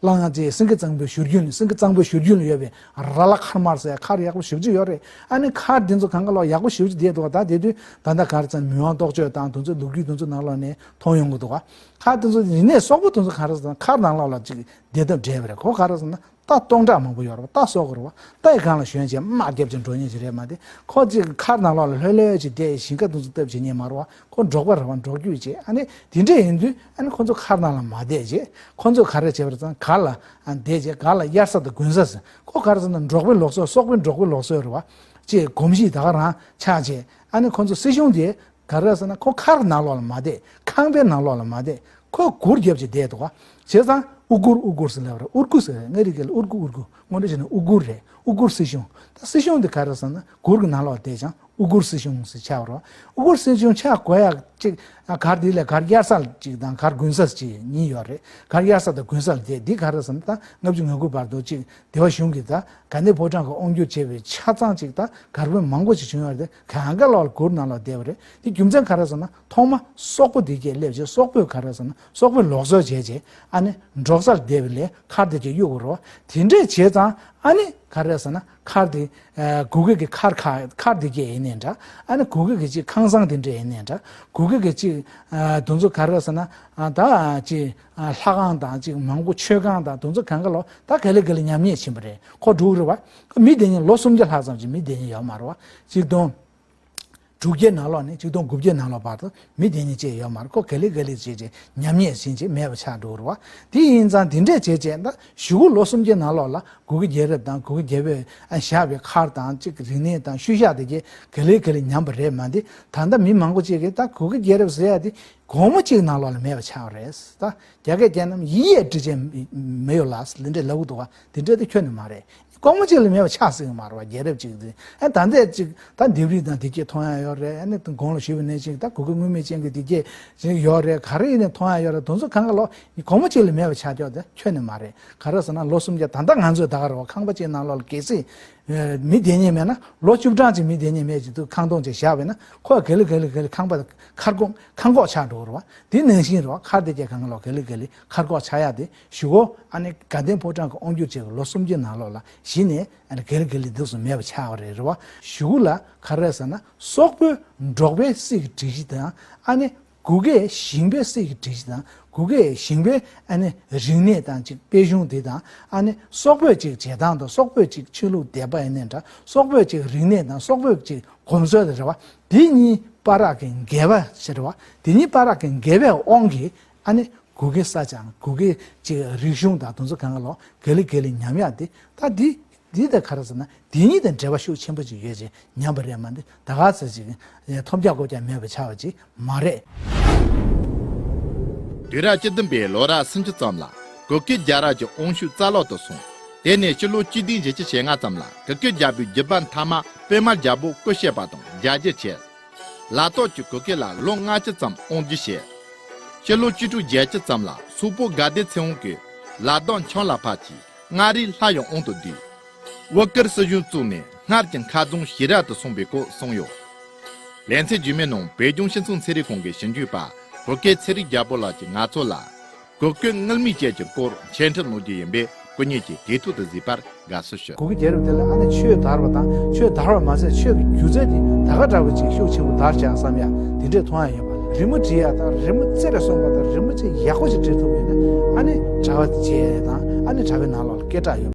གླང་ཅིག་སེང་གེ་གཙང་པོའི་བཞུར་རྒྱུན། སེང་གེ་གཙང་པོའི་བཞུར་རྒྱུན་ལ་ཡོད་པའི་ར་ལ་མཁར་དམར་ཟེར་མཁར་ཡག་པོ་ཞེ་པོ་ཅིག་ཡོད་རེད། ཨ་ནི་མཁར་འདི་ཚོ་གང་ག་ལོག་ཡག་པོ་ཞེ་པོ་ཅིག་བསྡད་འདུག་བ། ད་དེ་དུས་ད་ལྟ་ག་རེ་ཟེར་ན། མི་དབང་རྟོགས་བརྗོད་དང་དེ་ཚོའི་ལོ་རྒྱུས་དེ་ཚོ་ནང་ལོགས་ནས་མཐོང་ཡོང་གི་འདུག་བ། མཁར་དེ་ཚོ་ཡིན་ནའི་སོག་པོ་དེ་ཚོ་ག་རེ་ཟེར་ན། མཁར་ནང་ལོགས་ལ་ཅིག་བསྡད་ཐབས་བྲལ་བ་རེད། ཁོ་ག་རེ་ཟེར་ན། རྟ་སྟོང་ཕྲག་མང་པོ་ཡོད་རེད་བ། རྟ་གསོ་དགོས་རེད་བ། རྟ་ཡི་སྒང་ལ་ཞོན་བྱས་དམག་རྒྱབ་བྱས་འགྲོ་མཁན་ཅིག་རེད་མ་གཏོགས། ཁོ་ཅིག་མཁར་ནང་ལོགས་ལ་ལྷོད་ལྷོད་ཅིག་བསྡད། ཞིང་ཁ་དེ་ཚོ་བཏབ་བྱེད་མཁན་མ་རེད་བ། ཁོ་འབྲོག་པ་རེད་བ། འབྲོག་རྒྱུད་ཅིག་ཨ་ནི་དེ་འདྲས་ཡིན་དུས། ཨ་ནི་ཁོ་ཚོ་མཁར་ནང་ལ་མ་བསྡད་བྱས། ཁོ་ཚོས་ག་རེ་བྱས་པ་རེད་ཟེར་ན། སྒར་ལ་ཨ་བསྡད་བྱས། སྒར་ལ་དབྱར་ས་དང་དགུན་ས་ཟེར། ཁོ་ག་རེ་ཟེར་ན། འབྲོག་པའི་ལུགས་སྲོལ། སོག་པོའི་འབྲོག་པའི་ལུགས་སྲོལ་རེད་བ། ཅེས་གོམས་གཤིས་ད་ག་རང་ཆགས་བྱས། ཨ་ནི་ཁོ་ཚོ་སྲིད་གཞུང་དེ་ག་རེ་ཟེར་ན། ཁོ་མཁར་ནང་ལོགས་ལ་མ་བསྡད། ཁང་པའི་ནང་ལོགས་ལ་མ་བསྡད། ཁོ་གུར་རྒྱབ་བྱས་བསྡད་འདུག་བ། བྱས་ཙང་ཨུ་གུར། ཨུ་གུར་ཟེར་ལབ་རེད། ཨུར་ཀུ་ཟེར། མངའ་རིས་སྐད་ལ་ཨུར་ཀུ། ཨུར་ཀུ། དངོས་འབྲེལ་བྱས་ན་ཨུ་གུར་རེད། ཨུ་གུར་སྲིད་གཞུང་། ད་སྲིད་གཞུང་དེ་ག་རེ་ཟེར་ན། གུར་གྱི་ནང་ལོགས་བསྡད་ཀྱང་ཨུ་གུར་སྲིད་གཞུང་ཟེར་ཆགས་པ་རེད་བ། ཨུ་གུར་སྲིད་གཞུང་ཆགས་དགོས་ཡག་ཅིག་ཨ་སྒར་འདི་ལ་སྒར་དབྱར་ས་ཅིག་དང་སྒར་དགུན་ས་ཅིག་གཉིས་ཡོད་རེད། སྒར་དབྱར་ས་དང་དགུན་ས་ལ་བསྡད། འདི་ག་རེ་ཟེར་ན། ད་ལྔ་བཅུ་ང་དགུ་བར་དུ་ཅིག་སྡེ་བ་གཞུང་གིས་ད་དགའ་ལྡན་ཕོ་བྲང་གི་དབང་སྒྱུར་བྱས་པའི་ཆ་ཚང་ཅིག་ད་སྒར་དཔོན་མང་པོ་ཞིག་བྱུང་ཡོད་རེད། གང་ག་ལོག་ལ་གུར་ནང་ལོགས་བསྡད་པ་རེད། དེ་རྒྱུ་མཚན་ག་རེ་ཟེར་ན། ཐོག་མ་སོག་པོ་དེ་གས་སླེབས་བྱས། སོག་པོས་ག་རེ་ཟེར་ན། སོག་པོའི་ལུགས་སྲོལ་བྱས་བྱས། ཨ་ནི་འབྲོག་སར་བསྡད་པ་ལས་མཁར་དེ་གས་གཡུག་དགོས་རེད་བ། དེ་འདྲས་བྱས་ཙང་། ཨ་ནི་ག་རེ་ཟེར་ན། མཁར་དེ་ཨ་གུ་གེ་གི་མཁར་ཁ། མཁར་དེ་གས་ཡིན་ནའི་འདྲ། ཨ་ནི་གུ་གེ་གི་ཅིག་ཁང་བཟང་དེ་འདྲས་ཡིན་ནའི་འདྲ། གུ་གེ་གི་ཅིག་ཨ་དེ་ཚོ་ག་རེ་ཟེར་ན། ཨ་ད་ཅིག་ཨ་ལྷ་ཁང་དང་ཅིག་མང་པོ། མཆོད་ཁང་དང་དེ་ཚོ་གང་ག་ལོག་ད་ག་ལེ་ག་ལེ་ཉམས་ཉེས་ཕྱིན་པ་རེད། ཁོ་འབྲུག་རེད་བ། མི་བསྡད་མཁན་ལོ་སུམ་བརྒྱ་ལྷག་ཙམ་ཅིག་མི་བསྡད་མཁན་ཡོད་མ་རེད་བ། ཆིག་སྟོང་དྲུག་བརྒྱའི་ནང་ལོགས་ནས་ཆིག་སྟོང་དགུ་བརྒྱའི་ནང་ལོགས་བར་དུ་མི་བསྡད་མཁན་ཅིག་ཡོད་མ་རེད། ཁོ་ག་ལེ་ག་ལེ་བྱས་བྱས་ཉམས་ཉེས་ཕྱིན་བྱས་མེད་པ་ཆགས་འགྲོ་གི་རེད་བ། དེ་ཡིན་ཙང་དེ་འདྲས་བྱས་བྱས། ད་གཞུག་གུ་ལོ་སུམ་བརྒྱའི་ནང་ལོགས་ལ་གུ་གེ་རྒྱལ་རབས་དང་གུ་གེ་རྒྱལ་པོས་ཨ་བཞག་པའི་མཁར་དང་ཅིག་རིག་གནས་དང་ཤུལ་བཞག་དེ་གས་ག་ལེ་ག་ལེ་ཉམས་པ་རེད་མ་གཏོགས། ད་ལྟ་མི་མང་པོ་ཅིག་གིས་ད་གུ་གེ་རྒྱལ་རབས་ཟེར་ཡ་དེ་སྒོར་མོ་གཅིག་ནང་ལོགས་ལ་མེད་པ་ཆགས་པ་རེད། ད་རྒྱ་སྐད་བརྒྱབ་ན་ཡིད་ཡས་ཀྲི་ཅན་མེ་ཡོ་ལ་ཟེར་འདི་འདྲས་ལབ་ཀྱི་འདུག་བ། དེ་འདྲས་དེ་ཁྱོན་ནས་མ་རེད། སྒོར་མོ་གཅིག་ལས་མེད་པ་ཆགས་སྲིད་ཀྱི་མ་རེད་བ། རྒྱལ་རབས་གཅིག་དེ། ཨ་ད་ལྟ་ཅིག་ད་ལྡེབས་རིས་དང་དེ་གས་མཐོང་ཡ་ཡོད་རེད། ཨ་ནི་གོང་ལ་ཞུས་པ་ནང་བཞིན་ད་གུ་གེ་དངུལ་མིག་ཅན་གྱི་དེ་གས་ཅིག་ཡོད་རེད། ག་རེ་ཡིན་ནའི་མཐོང་ཡ་ཡོད་རེད། དེ་ཚོ་གང་ག་ལོག་སྒོར་མོ་གཅིག་ལས་མེད་པ་ཆགས་ཀྱོག་དེ་ཁྱོན་ནས་མ་རེད། ག་རེ་ཟེར་ན། ལོ་སུམ་བརྒྱ། ད་ལྟ་ང་ཚོས་ད་ག་རེད་བ། ཁང་པ་གཅིག་ནང་ལོགས་ལ་གལ་སྲིད་མི་བསྡད་མཁན་མེད་ན། ལོ་བཅུ་གྲངས་ཅིག་མི་བསྡད་མཁན་མེད་ཅིག་འདུག་ཁང་སྟོང་ཅིག་བཞག་པ་ཡིན་ན། ཁོ་ག་ལེ་ག་ལེ་ག་ལེ་ཁང་པ་མཁར་གོག་མཁར་གོག་ཆགས་འགྲོ་གི་རེད་བ། དེ་ནང་བཞིན་རེད་བ། མཁར་དེ་གས་གང་ག་ལོག་ག་ལེ་ག་ལེ་མཁར་གོག་ཆགས་ཡ་དེ། གཞུག་གུ་ཨ་ནི་དགའ་ལྡན་ཕོ་བྲང་གི་དབང་སྒྱུར་བྱས་པའི་ལོ་སུམ་བརྒྱའི་ནང་ལོགས་ལ་གཞི་ནས་ཨ་ནི་ག་ལེ་ག་ལེ་འདུག་སེ་མེད་པ་ཆགས་པ་རེད། རེད་བ། གཞུག་གུ་ལ་ག་རེ་ཟེར་ན། སོག་པོའི་འབྲོག་པའི་སྲིད་ཀྱི་སྒྲིག་གཞི་དང་། ཨ་ནི་གུ་གེ་ཞིང་པའི་སྲིད་ཀྱི་སྒྲིག་གཞི་དང་། གུ་གེ་ཞིང་པའི་ཨ་ནི་རིག་གནས་དང་ཅིག་དཔལ་གཞུང་དེ་དང་། ཨ་ནི་སོག་པོའི་ཅིག་བྱེད་སྟངས་དང་། སོག་པོའི་ཅིག་ཆོས་ལུགས་དད་པ་ཡིན་ནའི་འདྲ། སོག་པོའི་ཅིག་རིག་གནས་དང་། སོག་པོའི་ཅིག་གོམས་སྲོལ་དེ་རེད་བ། དེ་གཉིས་བར་གྱི་འགལ་བ་ཞིག་རེད་བ། དེ་གཉིས་བར་གྱི་འགལ་བའི་དབང་གིས་ཨ་ནི་གུ་གེ་ས་ཆ། གུ་གེ་ཅིག་རིག་གཞུང་དང་དེ་ཚོ་གང་ག་ལོག་ག་ལེ་ག་ལེ་ཉམས་ཡ་དེ། ད་འདི་འདི་ད་ག་རེ་ཟེར་ན། དེ་གཉིས་དང་འབྲེལ་བ་ཤུགས་ཆེན་པོ་ཅིག་ཡོད་ཅེས་ཉམས་པ་རེད་མ་གཏོགས། ད་ག་ཚོད་ཅིག་ཐོབ་རྒྱག་སྒོ་རྒྱག་མེད་པ་ཆགས་པ་ཅིག་མ་རེད། དུས་རབས་བཅུ་བདུན་པའི་ལོ་རབས་སུམ་ཅུ་ཙམ་ལ་གུ་གེ་རྒྱལ་རབས་ཀྱི་དབང་ཤུགས་རྩ་བརླག་ཏུ་སོང་། དེ་ནས་ཕྱི་ལོ་གཅིག་སྟོང་བཞི་བརྒྱ་ཞེ་ལྔ་ཙམ་ལ་གུ་གེ་རྒྱལ་པོའི་རྒྱུད་པ་མཐའ་མ་པད་མ་རྒྱལ་པོ་སྐུ་གཤེགས་པ་དང་རྒྱལ་རྒྱུད་བྱས། ལ་དྭགས་ཀྱི་གུ་གེ་ལ་ལོ་ལྔ་བཅུ་ཙམ་དབང་སྒྱུར་བྱས། ཕྱི་ལོ་ཆིག་སྟོང་བརྒྱད་ཅུ་ཙམ་ལ་སོག་པོ་དགའ་ལྡན་ཚེ་དབང་གིས་ལ་དྭགས་འཆམ་ལ་ཕབ་ཀྱིས་མངའ་རིས་སླར་ཡང་དབང་དུ་བསྡུས། དབུ་དཀར་སྲིད་གཞུང་བཙུགས་ནས་སྔར་གྱི་མཁར་རྫོང་ཞི་རལ་དུ་སོང་བའི་སྐོར་གསུངས་ཡོད། ལེ་ཚན་རྗེས་མའི་ནང་བོད་ལྗོངས་སྤྱི་ཚོགས་ཚན་རིག་ཁང་གི་ཞིབ་འཇུག་པ་བོད་སྐད་ཚེ་རིང་རྒྱལ་པོ་ལགས་ཀྱིས་ང་ཚོ་ལ་གུ་གེ་དངུལ་མིག་ཅན་གྱི་སྐོར་འཆད་ཁྲིད་གནང་རྒྱུ་ཡིན་པས་སྐུ་ཉིད་ཀྱིས་དགེ་ཐུགས་དུ་གཟིགས་པར་དགའ་བསུ་ཞུ། གུ་གེ་རྒྱལ་རབས་དེ་ལ་ཨ་ནི་ཆོས་དར་བ་དང་། ཆོས་དར་བ་མ་ཟད་ཆོས་ཀྱི་སྒྱུ་རྩལ་དེ་ད་ག་འདྲ་བ་ཅིག་ཤུགས་ཆེན་པོ་དར་བྱུང་བསམ་ཡ་དེ་འདྲས་མཐོང་ཡ་ཡོད་པ་རེད། རི་མོ་འབྲི་ཡ་དང་། རི་མོ་རྩེ་རུ་སོང་བ་དང་། རི་མོ་ཅིག་ཡག་པོ་ཅིག་འབྲི་ཐུབ་ཡོད་ན། ཨ་ནི་དྲ་བ་མཇལ་ཡ་དང་། ཨ་ནི་དྲ་བའི་ནང་ལོགས་ལ་སྐད་གྲགས་ཡོད།